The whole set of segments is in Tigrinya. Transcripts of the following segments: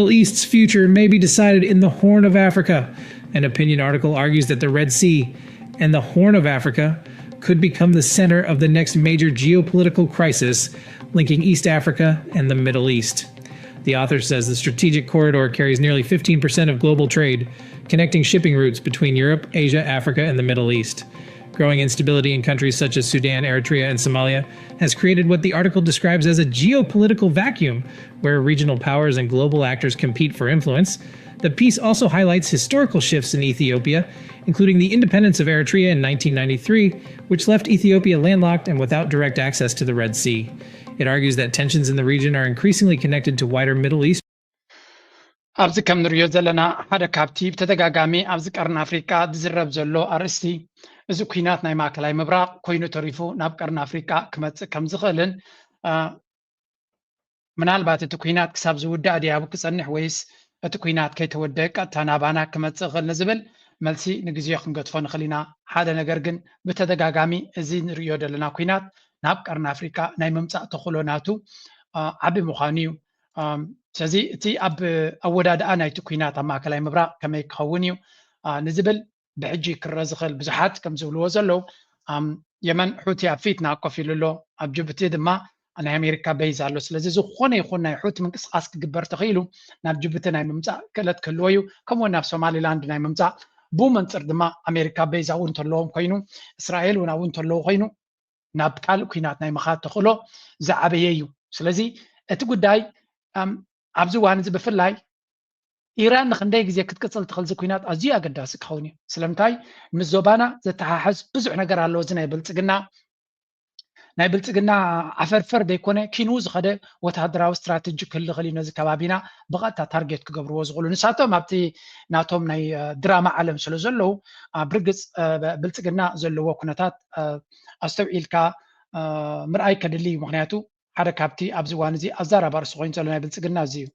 Middle East's future may be decided in the Horn of Africa. An opinion article argues that the Red Sea and the Horn of Africa could become the center of the next major geopolitical crisis, linking East Africa and the Middle East. The author says the strategic corridor carries nearly fifteen percent of global trade, connecting shipping routes between Europe, Asia, Africa, and the Middle East. Growing instability in countries such as Sudan, Eritrea, and Somalia has created what the article describes as a geopolitical vacuum, where regional powers and global actors compete for influence. The piece also highlights historical shifts in Ethiopia, including the independence of Eritrea in nineteen ninety-three, which left Ethiopia landlocked and without direct access to the Red Sea. It argues that tensions in the region are increasingly connected to wider Middle East. ኣብዚ ከም ንሪኦ ዘለና ሓደ ካብቲ ብተደጋጋሚ ኣብዚ ቀርኒ ኣፍሪቃ ዝዝረብ ዘሎ ኣርእስቲ እዚ ኩናት ናይ ማእከላይ ምብራቕ ኮይኑ ተሪፉ ናብ ቀርኒ ኣፍሪቃ ክመፅእ ከም ዝኽእልን ምናልባት እቲ ኩናት ክሳብ ዝውዳእ ድያቡ ክጸንሕ ወይስ እቲ ኩናት ከይተወደአ ቀጥታ ናባና ክመጽእ ይኽእል ንዝብል መልሲ ንግዜኡ ክንገድፎ ንኽእል ኢና። ሓደ ነገር ግን ብተደጋጋሚ እዚ ንርእዮ ዘለና ኩናት ናብ ቀርኒ ኣፍሪቃ ናይ ምምጻእ ተኽእሎ ናቱ ዓቢ ምዃኑ እዩ። ስለዚ እቲ ኣብ ኣወዳድኣ ናይቲ ኩናት ኣብ ማእከላይ ምብራቕ ከመይ ክኸውን እዩ ንዝብል ብሕጂ ክረአ ዝኽእል ብዙሓት ከም ዝብልዎ ዘለዉ የመን ሑቲ ኣብ ፊትና ኮፍ ኢሉ ኣሎ ኣብ ጅቡቲ ድማ ናይ ኣሜሪካ በይዝ ኣሎ ስለዚ ዝኾነ ይኹን ናይ ሑቲ ምንቅስቃስ ክግበር ተኽኢሉ ናብ ጅቡቲ ናይ ምምፃእ ክእለት ክህልዎ እዩ ከምኡ ናብ ሶማሊላንድ ናይ ምምፃእ ብኡ መንፅር ድማ ኣሜሪካ በይዝ ኣብኡ እንተለዎም ኮይኑ እስራኤል እውን ኣብኡ እንተለዎ ኮይኑ ናብ ካልእ ኩናት ናይ ምኻድ ተኽእሎ ዝዓበየ እዩ ስለዚ እቲ ጉዳይ ኣብዚ እዋን እዚ ብፍላይ ኢራን ንክንደይ ግዜ ክትቅፅል ትኽእል እዚ ኩናት ኣዝዩ ኣገዳሲ ክኸውን እዩ ስለምንታይ ምስ ዞባና ዘተሓሕዝ ብዙሕ ነገር ኣሎ እዚ ናይ ብልፅግና ናይ ብልፅግና ዓፈርፈር ዘይኮነ ኪኑ ዝኸደ ወታደራዊ ስትራተጂ ክህልኽል እዩ ነዚ ከባቢና ብቐጥታ ታርጌት ክገብርዎ ዝኽእሉ ንሳቶም ኣብቲ ናቶም ናይ ድራማ ዓለም ስለ ዘለዉ ብርግፅ ብልፅግና ዘለዎ ኩነታት ኣስተውዒልካ ምርኣይ ከድሊ እዩ ምክንያቱ ሓደ ካብቲ ኣብዚ እዋን እዚ ኣዛራቢ ኣርእስቲ ኮይኑ ዘሎ ናይ ብልፅግና እዚ እዩ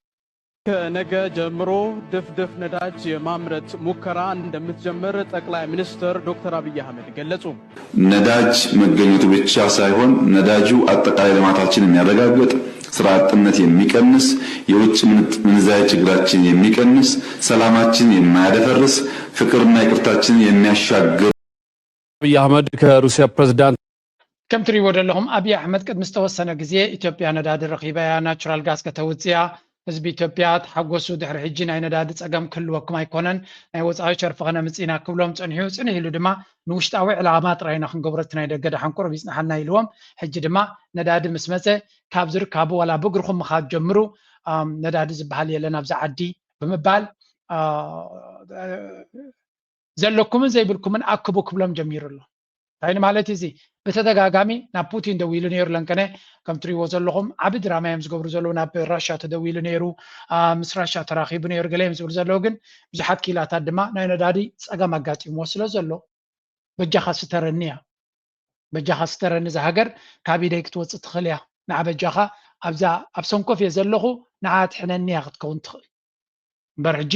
ከነገ ጀምሮ ድፍድፍ ነዳጅ የማምረት ሙከራ እንደምትጀምር ጠቅላይ ሚኒስትር ዶክተር አብይ አህመድ ገለጹ። ነዳጅ መገኘቱ ብቻ ሳይሆን ነዳጁ አጠቃላይ ልማታችን የሚያረጋግጥ፣ ስራ አጥነት የሚቀንስ፣ የውጭ ምንዛሪ ችግራችን የሚቀንስ፣ ሰላማችን የማያደፈርስ፣ ፍቅርና ይቅርታችን የሚያሻግር አብይ አህመድ ከሩሲያ ፕሬዝዳንት ከም ትሪእዎ ዘለኹም ኣብይ ኣሕመድ ቅድሚ ዝተወሰነ ግዜ ኢትዮጵያ ነዳዲ ረኺባ እያ ናቹራል ጋስ ከተውፅያ ህዝቢ ኢትዮጵያ ተሓጎሱ ድሕሪ ሕጂ ናይ ነዳዲ ፀገም ክህልወኩም ኣይኮነን ናይ ወፃኢ ሸርፊ ከነምፅእ ኢና ክብሎም ፀኒሑ ፅንሕ ኢሉ ድማ ንውሽጣዊ ዕላማ ጥራይ ኢና ክንገብሮ እቲ ናይ ደገ ደሓን ቁሩብ ይፅንሓልና ኢልዎም ሕጂ ድማ ነዳዲ ምስ መፀ ካብ ዝርካቡ ዋላ ብእግርኹም ምኻድ ጀምሩ ነዳዲ ዝበሃል የለን ኣብዚ ዓዲ ብምባል ዘለኩምን ዘይብልኩምን ኣክቡ ክብሎም ጀሚሩ ኣሎ እንታይ ማለት እዚ ብተደጋጋሚ ናብ ፑቲን ደዊሉ ነይሩ ለንቀነ ከም ትሪእዎ ዘለኹም ዓቢ ድራማ እዮም ዝገብሩ ዘለዉ ናብ ራሻ ተደዊሉ ነይሩ ምስ ራሻ ተራኺቡ ነይሩ ገለ እዮም ዝብሉ ዘለዉ ግን ብዙሓት ኪላታት ድማ ናይ ነዳዲ ፀገም ኣጋጢምዎ ስለ ዘሎ በጃኻ ስተረኒ እያ በጃኻ ስተረኒ እዛ ሃገር ካብ ኢደይ ክትወፅእ ትኽእል እያ ንዓ በጃኻ ኣብዛ ኣብ ሰንኮፍ እየ ዘለኹ ንዓ ትሕነኒ እያ ክትከውን ትኽእል እምበር ሕጂ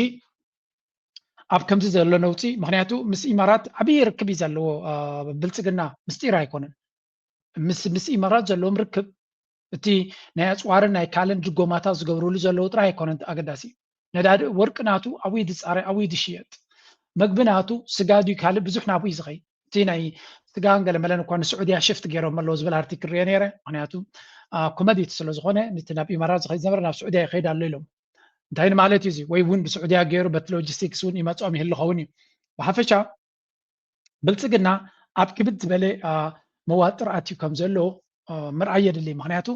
ኣብ ከምዚ ዘሎ ነውፂ ምክንያቱ ምስ ኢማራት ዓብዪ ርክብ እዩ ዘለዎ ብልፅግና ምስጢር ኣይኮነን ምስ ምስ ኢማራት ዘለዎም ርክብ እቲ ናይ ኣፅዋርን ናይ ካልእን ድጎማታት ዝገብርሉ ዘለዉ ጥራይ ኣይኮነን ኣገዳሲ እዩ ነዳዲ ወርቂ ናቱ ኣብኡ ድፃረ ኣብኡ ድሽየጥ መግቢ ናቱ ስጋ ድዩ ካልእ ብዙሕ ናብኡ እዩ ዝኸይድ እቲ ናይ ስጋን ገለመለን እኳ ንስዑድያ ሽፍት ገይሮም ኣለዉ ዝብል ኣርቲክል ሪኦ ነይረ ምክንያቱ ኮመዲቲ ስለ ዝኾነ ነቲ ናብ ኢማራት ዝኸይድ ዝነበረ ናብ ስዑድያ ይኸይድ ኣሎ ኢሎም እንታይ ንማለት እዩ እዚ ወይ እውን ብስዑድያ ገይሩ በቲ ሎጂስቲክስ እውን ይመፅኦም ይህልኸውን እዩ ብሓፈሻ ብልፅግና ኣብ ክብድ ዝበለ መዋጥር ኣትዩ ከም ዘሎ ምርኣይ የድሊ ምክንያቱ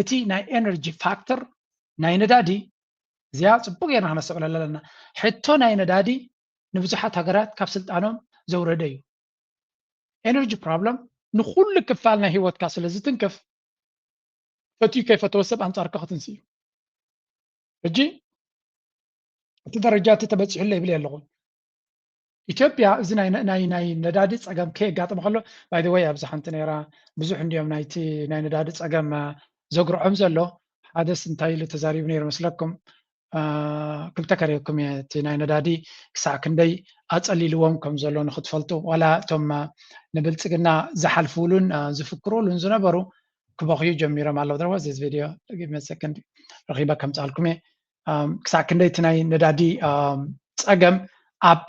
እቲ ናይ ኤነርጂ ፋክተር ናይ ነዳዲ እዚኣ ፅቡቅ ጌርና ክነስተውዕለላ ኣለና ሕቶ ናይ ነዳዲ ንብዙሓት ሃገራት ካብ ስልጣኖም ዘውረደ እዩ ኤነርጂ ፕሮብለም ንኩሉ ክፋል ናይ ህይወትካ ስለ ዝትንክፍ ፈትዩ ከይፈተወ ሰብ ኣንጻርካ ክትንስ እዩ ሕጂ እቲ ደረጃ እቲ ተበፂሑለ ይብል ኣለኹ ኢትዮጵያ እዚ ናይ ናይ ናይ ነዳዲ ፀገም ከየጋጥም ከሎ ባይ ወይ ኣብዚ ሓንቲ ነይራ ብዙሕ እንዲዮም ናይቲ ናይ ነዳዲ ፀገም ዘጉርዖም ዘሎ ሓደስ እንታይ ኢሉ ተዛሪቡ ነይሩ መስለኩም ክልተ ከሪኩም እየ እቲ ናይ ነዳዲ ክሳዕ ክንደይ ኣፀሊልዎም ከም ዘሎ ንክትፈልጡ ዋላ እቶም ንብልፅግና ዝሓልፍሉን ዝፍክሩሉን ዝነበሩ ክበኽዩ ጀሚሮም ኣለዉ ደረዋ እዚ ቪድዮ መሰክንድ ረኺበ ከምፃልኩም እየ ክሳብ ክንደይ እቲ ናይ ነዳዲ ፀገም ኣብ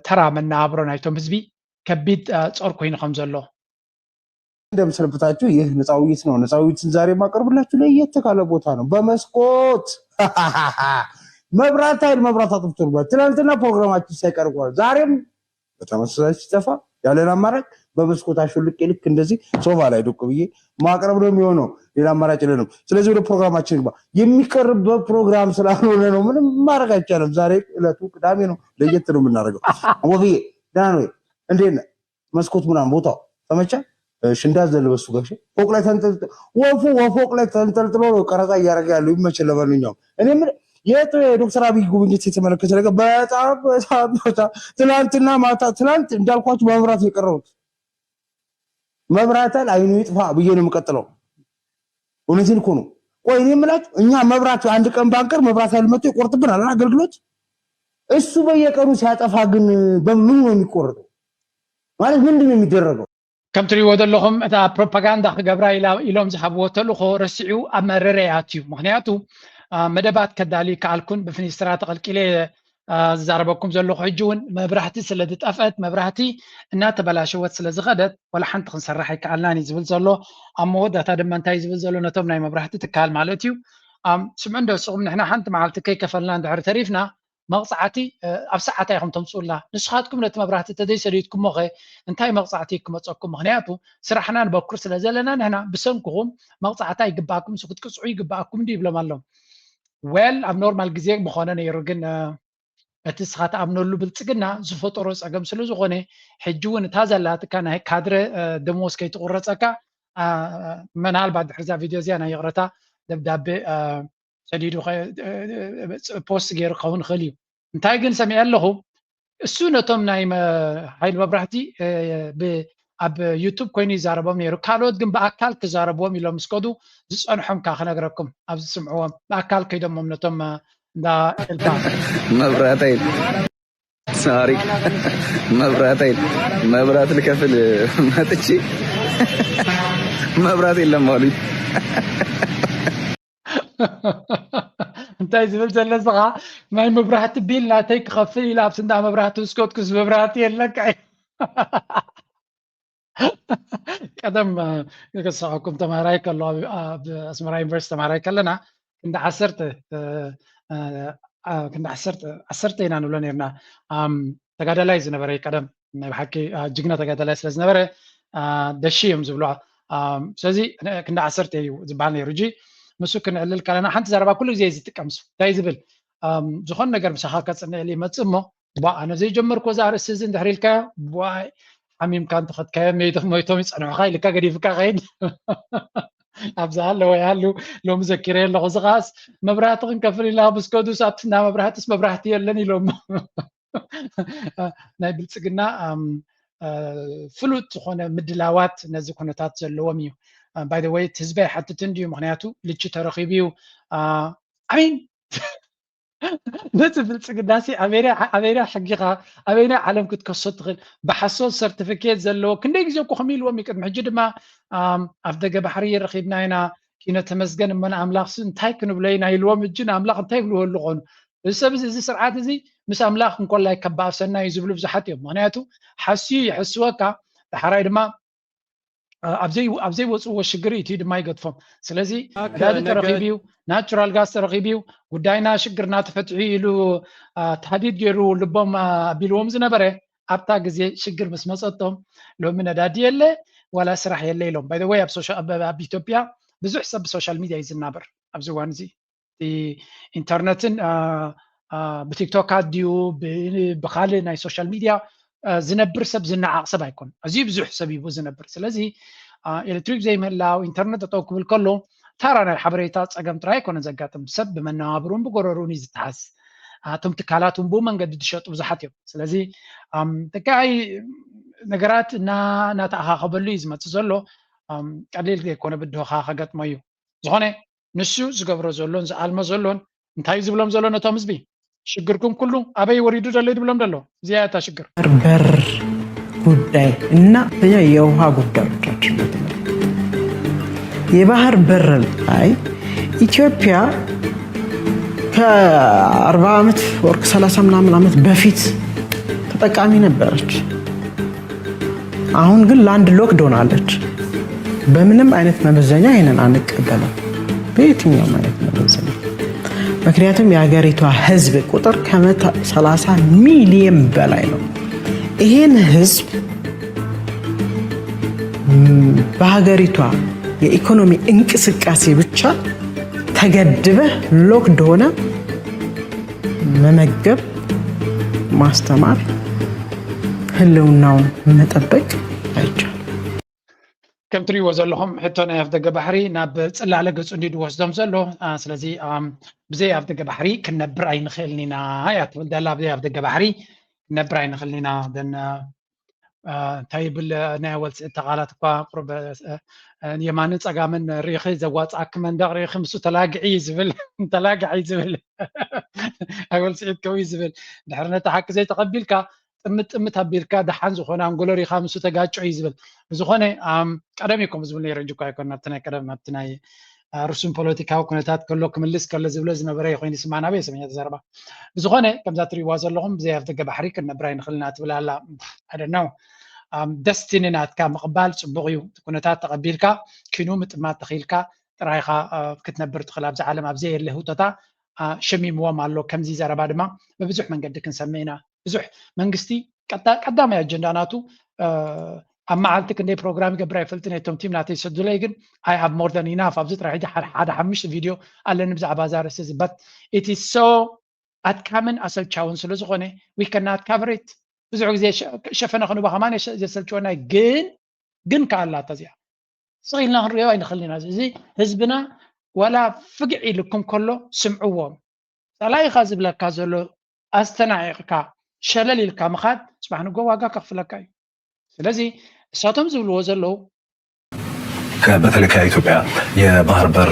ተራ መነባብሮ ናይቶም ህዝቢ ከቢድ ፆር ኮይኑ ከም ዘሎ። እንደምሰንብታችሁ። ይህ ነፃ ውይይት ነው። ነፃ ውይይትን ዛሬ የማቀርብላችሁ ለየት ካለ ቦታ ነው። በመስኮት መብራት ኃይል መብራት አጥፍቶብናል። ትናንትና ፕሮግራማችን ሳይቀር ዛሬም በተመሳሳይ ሲጠፋ ያለን አማራጭ በመስኮት አሾልቄ ልክ እንደዚህ ሶፋ ላይ ዱቅ ብዬ ማቅረብ ነው የሚሆነው። ሌላ አማራጭ የለንም። ስለዚህ ወደ ፕሮግራማችን ግባ። የሚቀርበት ፕሮግራም ስላልሆነ ነው። ምንም ማድረግ አይቻልም። ዛሬ እለቱ ቅዳሜ ነው። ለየት ነው የምናደርገው። ወፍዬ ደህና ነው? እንዴት ነህ? መስኮት ምናምን ቦታው ተመቸ? እሺ፣ እንዳዘለ በሱ ጋር ፎቅ ላይ ተንጠልጥሎ ወፉ ወፎቅ ላይ ተንጠልጥሎ ነው ቀረጻ እያደረገ ያለው። ይመችህ። ለማንኛውም እኔ ምን የት ዶክተር አብይ ጉብኝት የተመለከተ ነገር በጣም በጣም በጣም ትናንትና ማታ ትናንት እንዳልኳችሁ መብራት የቀረቡት መብራት ኃይል አይኑ ይጥፋ ብዬ ነው የምቀጥለው። እውነቴን እኮ ነው። ቆይ እኔ የምላችሁ እኛ መብራት አንድ ቀን ባንቀር መብራት ኃይል መጥቶ ይቆርጥብናል አገልግሎት። እሱ በየቀኑ ሲያጠፋ ግን በምኑ ነው የሚቆረጠው? ማለት ምንድን ነው የሚደረገው? ከም ትሪእዎ ዘለኹም እታ ፕሮፓጋንዳ ክገብራ ኢሎም ዝሃብዎ ተልእኾ ረሲዑ ኣብ መረረ ኣትዩ። ምክንያቱ መደባት ከዳሊ ከኣልኩን ብፊኒስትራ ተቐልቂለ ዝዛረበኩም ዘለኹ ሕጂ እውን መብራህቲ ስለ ዝጠፍአት መብራህቲ እናተበላሸወት ስለ ዝኸደት ዋላ ሓንቲ ክንሰርሕ ኣይከኣልናን እዩ ዝብል ዘሎ። ኣብ መወዳእታ ድማ እንታይ ዝብል ዘሎ ነቶም ናይ መብራህቲ ትካል ማለት እዩ። ስምዑ እንዶ ስኹም ንሕና ሓንቲ መዓልቲ ከይከፈልና እንድሕር ተሪፍና መቕፃዕቲ ኣብ ሰዓታ ኢኹም ተምፅኡላ። ንስኻትኩም ነቲ መብራህቲ ተዘይሰዲድኩሞ ኸ እንታይ መቕፃዕቲ ክመፀኩም? ምክንያቱ ስራሕና ንበኩር ስለ ዘለና ንሕና ብሰንክኹም መቕፃዕቲ ኣይግባኣኩም፣ ንሱ ክትቅፅዑ ይግባኣኩም እንዲ ይብሎም ኣለዉ። ዌል ኣብ ኖርማል ግዜ ምኾነ ነይሩ፣ ግን እቲ ስኻ ትኣምነሉ ብልፅግና ዝፈጠሮ ፀገም ስለ ዝኾነ ሕጂ እውን እታ ዘላትካ ናይ ካድረ ደሞዝ ከይትቁረፀካ ምናልባት ድሕርዛ ቪድዮ እዚኣ ናይ ይቕረታ ደብዳቤ ሰዲዱ ፖስት ገይሩ ክኸውን ይኽእል እዩ። እንታይ ግን ሰሚዐ ኣለኹ እሱ ነቶም ናይ ሓይል መብራህቲ ኣብ ዩቱብ ኮይኑ ይዛረቦም ነይሩ። ካልኦት ግን ብኣካል ክዛረብዎም ኢሎም ምስ ከዱ ዝፀንሖም ካ ክነግረኩም ኣብዚ ስምዕዎም ብኣካል ከይዶሞም ነቶም እንዳ ኤልታ መብራት ኣይል ሳሪ መብራት ኣይል መብራት ልከፍል መጥቼ መብራት የለም አሉኝ። እንታይ ዝብል ዘሎ ስኻ ናይ መብራህቲ ቢል ናተይ ክኸፍል ኢለ ኣብቲ እንዳ መብራህቲ ዝስከትኩስ መብራህቲ የለካ እዩ። ቀደም ከስሐኩም ተማሃራይ ከሎ ኣብ ኣስመራ ዩኒቨርሲቲ ተማሃራይ ከለና ክንዲ ዓሰርተ ክንዲ ዓሰርተ ዓሰርተ ኢና ንብሎ ነርና። ተጋዳላይ ዝነበረ ቀደም ናይ ብሓቂ ጅግና ተጋዳላይ ስለ ዝነበረ ደሺ እዮም ዝብልዋ። ስለዚ ክንዲ ዓሰርተ እዩ ዝበሃል ነይሩ። እጂ ንሱ ክንዕልል ከለና ሓንቲ ዘረባ ኩሉ ግዜ ዝጥቀም ሱ እንታይ ዝብል ዝኾነ ነገር ምሳኻ ከፅንዕል ይመፅእ እሞ ቧ ኣነ ዘይጀመርኩ እዚ ኣርእስቲ እዚ እንድሕር ኢልካዮ ቧይ ሓሚምካ እንተኸድካዮ ሞይቶም ይፀንሑኻ ኢልካ ገዲፍካ ከይድ። ኣብዚ ሃለወ ይሃሉ ሎሚ ዘኪረ ኣለኹ። እዚ ኸዓስ መብራህቲ ክንከፍል ኢልና ምስ ከዱስ ኣብቲ እንዳ መብራህትስ መብራህቲ የለን ኢሎም። ናይ ብልፅግና ፍሉጥ ዝኾነ ምድላዋት ነዚ ኩነታት ዘለዎም እዩ። ባይ ወይ እቲ ህዝቢ ኣይሓትትን ድዩ? ምክንያቱ ልቺ ተረኺቡ እዩ። ኣሚን ነቲ ብልፅግናሲ ኣበይና ሕጊኻ ኣበይና ዓለም ክትከሶ ትኽእል? ብሓሶት ሰርቲፊኬት ዘለዎ ክንደይ ግዜ እኮ ከም ኢልዎም እዩ። ቅድሚ ሕጂ ድማ ኣብ ደገ ባሕሪ ረኺብና ኢና ኪነ ተመስገን እሞ ንኣምላኽሲ እንታይ ክንብሎ ኢና ኢልዎም። እጂ ንኣምላኽ እንታይ ይብልዎ ኣለኾኑ? እዚ ሰብ እዚ እዚ ስርዓት እዚ ምስ ኣምላኽ እንኮላይ ከባእሰና እዩ ዝብሉ ብዙሓት እዮም። ምክንያቱ ሓስዩ ይሕስወካ፣ ዳሕራይ ድማ ኣብ ዘይወፅዎ ሽግር እዩ ድማ ይገድፎም። ስለዚ ነዳዲ ተረኺቡ እዩ፣ ናቹራል ጋዝ ተረኺቡ እዩ፣ ጉዳይና ሽግርና ተፈትሑ ኢሉ ታህዲድ ገይሩ ልቦም ኣቢልዎም ዝነበረ ኣብታ ግዜ ሽግር ምስ መፀቶም ሎሚ ነዳዲ የለ ዋላ ስራሕ የለ ኢሎም። ባይ ወይ ኣብ ኢትዮጵያ ብዙሕ ሰብ ብሶሻል ሚድያ እዩ ዝናበር ኣብዚ እዋን እዚ። ኢንተርነትን ብቲክቶካት ድዩ ብካልእ ናይ ሶሻል ሚድያ ዝነብር ሰብ ዝነዓቕ ሰብ ኣይኮን። ኣዝዩ ብዙሕ ሰብ እዩ ዝነብር። ስለዚ ኤሌክትሪክ ዘይምህላው ኢንተርነት ጠጠው ክብል ከሎ ታራ ናይ ሓበሬታ ፀገም ጥራይ ኣይኮነን ዘጋጥም። ሰብ ብመነባብሩን ብጎረሩን እዩ ዝተሓዝ። እቶም ትካላት እውን ብኡ መንገዲ ዝሸጡ ብዙሓት እዮም። ስለዚ ጥቃይ ነገራት እናተኣኻኸበሉ እዩ ዝመፅእ ዘሎ። ቀሊል ዘይኮነ ብድሆኻ ከገጥሞ እዩ። ዝኾነ ንሱ ዝገብሮ ዘሎን ዝኣልሞ ዘሎን እንታይ ዝብሎም ዘሎ ነቶም ህዝቢ ሽግርኩም ኩሉ ኣበይ ወሪዱ ዘሎ ይድብሎም ዘሎ እዚኣ እታ ሽግር በር ጉዳይ እና የውሃ ጉዳዮቻችን የባህር በር ላይ ኢትዮጵያ ከአርባ ዓመት ወር ከሰላሳ ምናምን ዓመት በፊት ተጠቃሚ ነበረች። አሁን ግን ላንድ ሎክድ ሆናለች። በምንም አይነት መመዘኛ ይህንን አንቀበልም፣ በየትኛውም አይነት መመዘኛ። ምክንያቱም የሀገሪቷ ህዝብ ቁጥር ከመቶ ሰላሳ ሚሊየን በላይ ነው። ይህን ህዝብ በሀገሪቷ የኢኮኖሚ እንቅስቃሴ ብቻ ተገድበህ ሎክድ ሆነ መመገብ፣ ማስተማር፣ ህልውናውን መጠበቅ አይቻልም። ከም ትሪእዎ ዘለኹም ሕቶ ናይ ኣፍደገ ባሕሪ ናብ ጽላለ ገጹ እንዲ ድወስዶም ዘሎ። ስለዚ ብዘይ ኣፍደገ ባሕሪ ክንነብር ኣይንኽእልን ኢና እያ ትብል ዘላ። ብዘይ ኣፍደገ ባሕሪ ክንነብር ኣይንኽእልን ኢና። እንታይ ይብል ናይ ወልፂ ተቓላት እኳ ቁርብ የማንን ፀጋምን ርኢኺ ዘዋፅኣኪ መንደቕ ርኢኺ ምስ ተላግዒ እዩ ዝብል። ተላግዒ እዩ ዝብል። ኣይ ወልፂ ከምኡ እዩ ዝብል። ድሕሪ ነቲ ሓቂ ዘይተቐቢልካ ጥምት ጥምት ኣቢልካ ደሓን ዝኾነ ኣንጎሎ ሪኻ ምስ ተጋጮ እዩ ዝብል። ብዝኾነ ቀደም እዩ ከምኡ ዝብል ነይሩ እንጂ እኳ ኣይኮን ናብቲ ናይ ቀደም ናብቲ ናይ ርሱን ፖለቲካዊ ኩነታት ከሎ ክምልስ ከሎ ዝብሎ ዝነበረ ኮይኑ ስማ ናበይ ሰሚዐ ተዛረባ። ብዝኾነ ከምዛ ትሪእዋ ዘለኹም ብዘይ ኣፍደገ ባሕሪ ክንነብር ኣይንኽእልና ትብል ኣላ። I don't know. ደስቲኒ ናትካ ምቕባል ፅቡቕ እዩ። ኩነታት ተቐቢልካ ኪኑ ምጥማት ተኽኢልካ ጥራይኻ ክትነብር ትኽእል ኣብዚ ዓለም ኣብ ዘየለ ህውተታ ሸሚምዎም ኣሎ። ከምዚ ዘረባ ድማ ብብዙሕ መንገዲ ክንሰምዕ ኢና። ብዙሕ መንግስቲ ቀዳማይ ኣጀንዳ ናቱ ኣብ መዓልቲ ክንደይ ፕሮግራም ይገብር ኣይፈልጥን እየ። እቶም ቲም ናተይ ይሰዱለይ ግን I have more than enough ኣብዚ ጥራሕ ሕጂ ሓደ ሓሙሽተ ቪድዮ ኣለኒ ብዛዕባ እዛ ርእሲ እዚ but it is so ኣድካምን ኣሰልቻውን ስለ ዝኾነ we cannot cover it። ብዙሕ ግዜ ሸፈነ ክንቦ ከማን ዘሰልችወና ግን ግን ከኣላታ እዚኣ ስቕ ኢልና ክንሪኦ ኣይንኽእል ኢና። እዚ ህዝብና ዋላ ፍግዕ ኢልኩም ከሎ ስምዕዎም። ጸላኢኻ ዝብለካ ዘሎ ኣስተናዒቕካ ሸለል ኢልካ ምኻድ ጽባሕ ንጎ ዋጋ ከኽፍለካ እዩ። ስለዚ እሳቶም ዝብልዎ ዘለዉ በተለይ ከኢትዮጵያ የባህር በር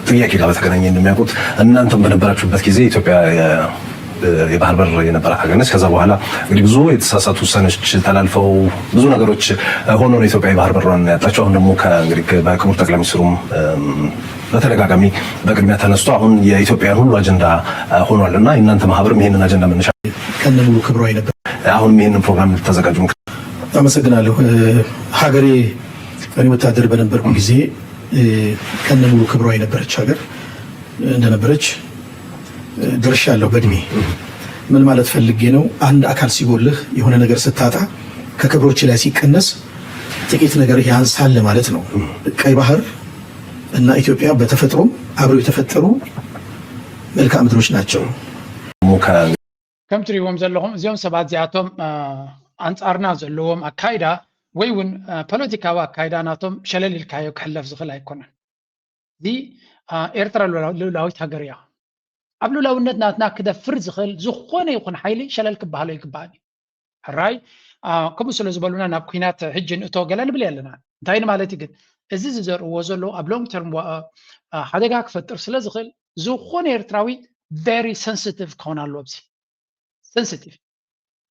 ጥያቄ ጋር በተገናኘ እንደሚያውቁት እናንተም በነበራችሁበት ጊዜ ኢትዮጵያ የባህር በር የነበራት ሀገር ነች። ከዛ በኋላ እንግዲህ ብዙ የተሳሳቱ ውሳኔዎች ተላልፈው ብዙ ነገሮች ሆኖ ነው ኢትዮጵያ የባህር በሯን ያጣችው። አሁን ደግሞ እንግዲህ በክቡር ጠቅላይ ሚኒስትሩም በተደጋጋሚ በቅድሚያ ተነስቶ አሁን የኢትዮጵያን ሁሉ አጀንዳ ሆኗል እና የእናንተ ማህበርም ይህንን አጀንዳ መነሻ ከነ ሙሉ ክብሯ ነበር። አሁንም ይህንን ፕሮግራም ልታዘጋጁ አመሰግናለሁ። ሀገሬ እኔ ወታደር በነበርኩ ጊዜ ከነ ሙሉ ክብሯ የነበረች ሀገር እንደነበረች ደርሻለሁ በእድሜ። ምን ማለት ፈልጌ ነው? አንድ አካል ሲጎልህ የሆነ ነገር ስታጣ ከክብሮች ላይ ሲቀነስ ጥቂት ነገር ያንሳል ማለት ነው። ቀይ ባህር እና ኢትዮጵያ በተፈጥሮም አብረው የተፈጠሩ መልክዓ ምድሮች ናቸው። ከም ትሪእዎም ዘለኹም እዚኦም ሰባት እዚኣቶም ኣንጻርና ዘለዎም ኣካይዳ ወይ እውን ፖለቲካዊ ኣካይዳ ናቶም ሸለል ኢልካዮ ክሕለፍ ዝኽእል ኣይኮነን። እዚ ኤርትራ ልኡላዊት ሃገር እያ። ኣብ ልኡላውነት ናትና ክደፍር ዝኽእል ዝኾነ ይኹን ሓይሊ ሸለል ክበሃሎ ይግባእ። ሕራይ ከምኡ ስለ ዝበሉና ናብ ኩናት ሕጂ ንእቶ ገለ ንብል ኣለና። እንታይ ማለት ግን እዚ ዝዘርእዎ ዘለዉ ኣብ long term ሓደጋ ክፈጥር ስለ ዝኽእል ዝኾነ ኤርትራዊ very sensitive ክኾን ኣለዎ። ኣብዚ sensitive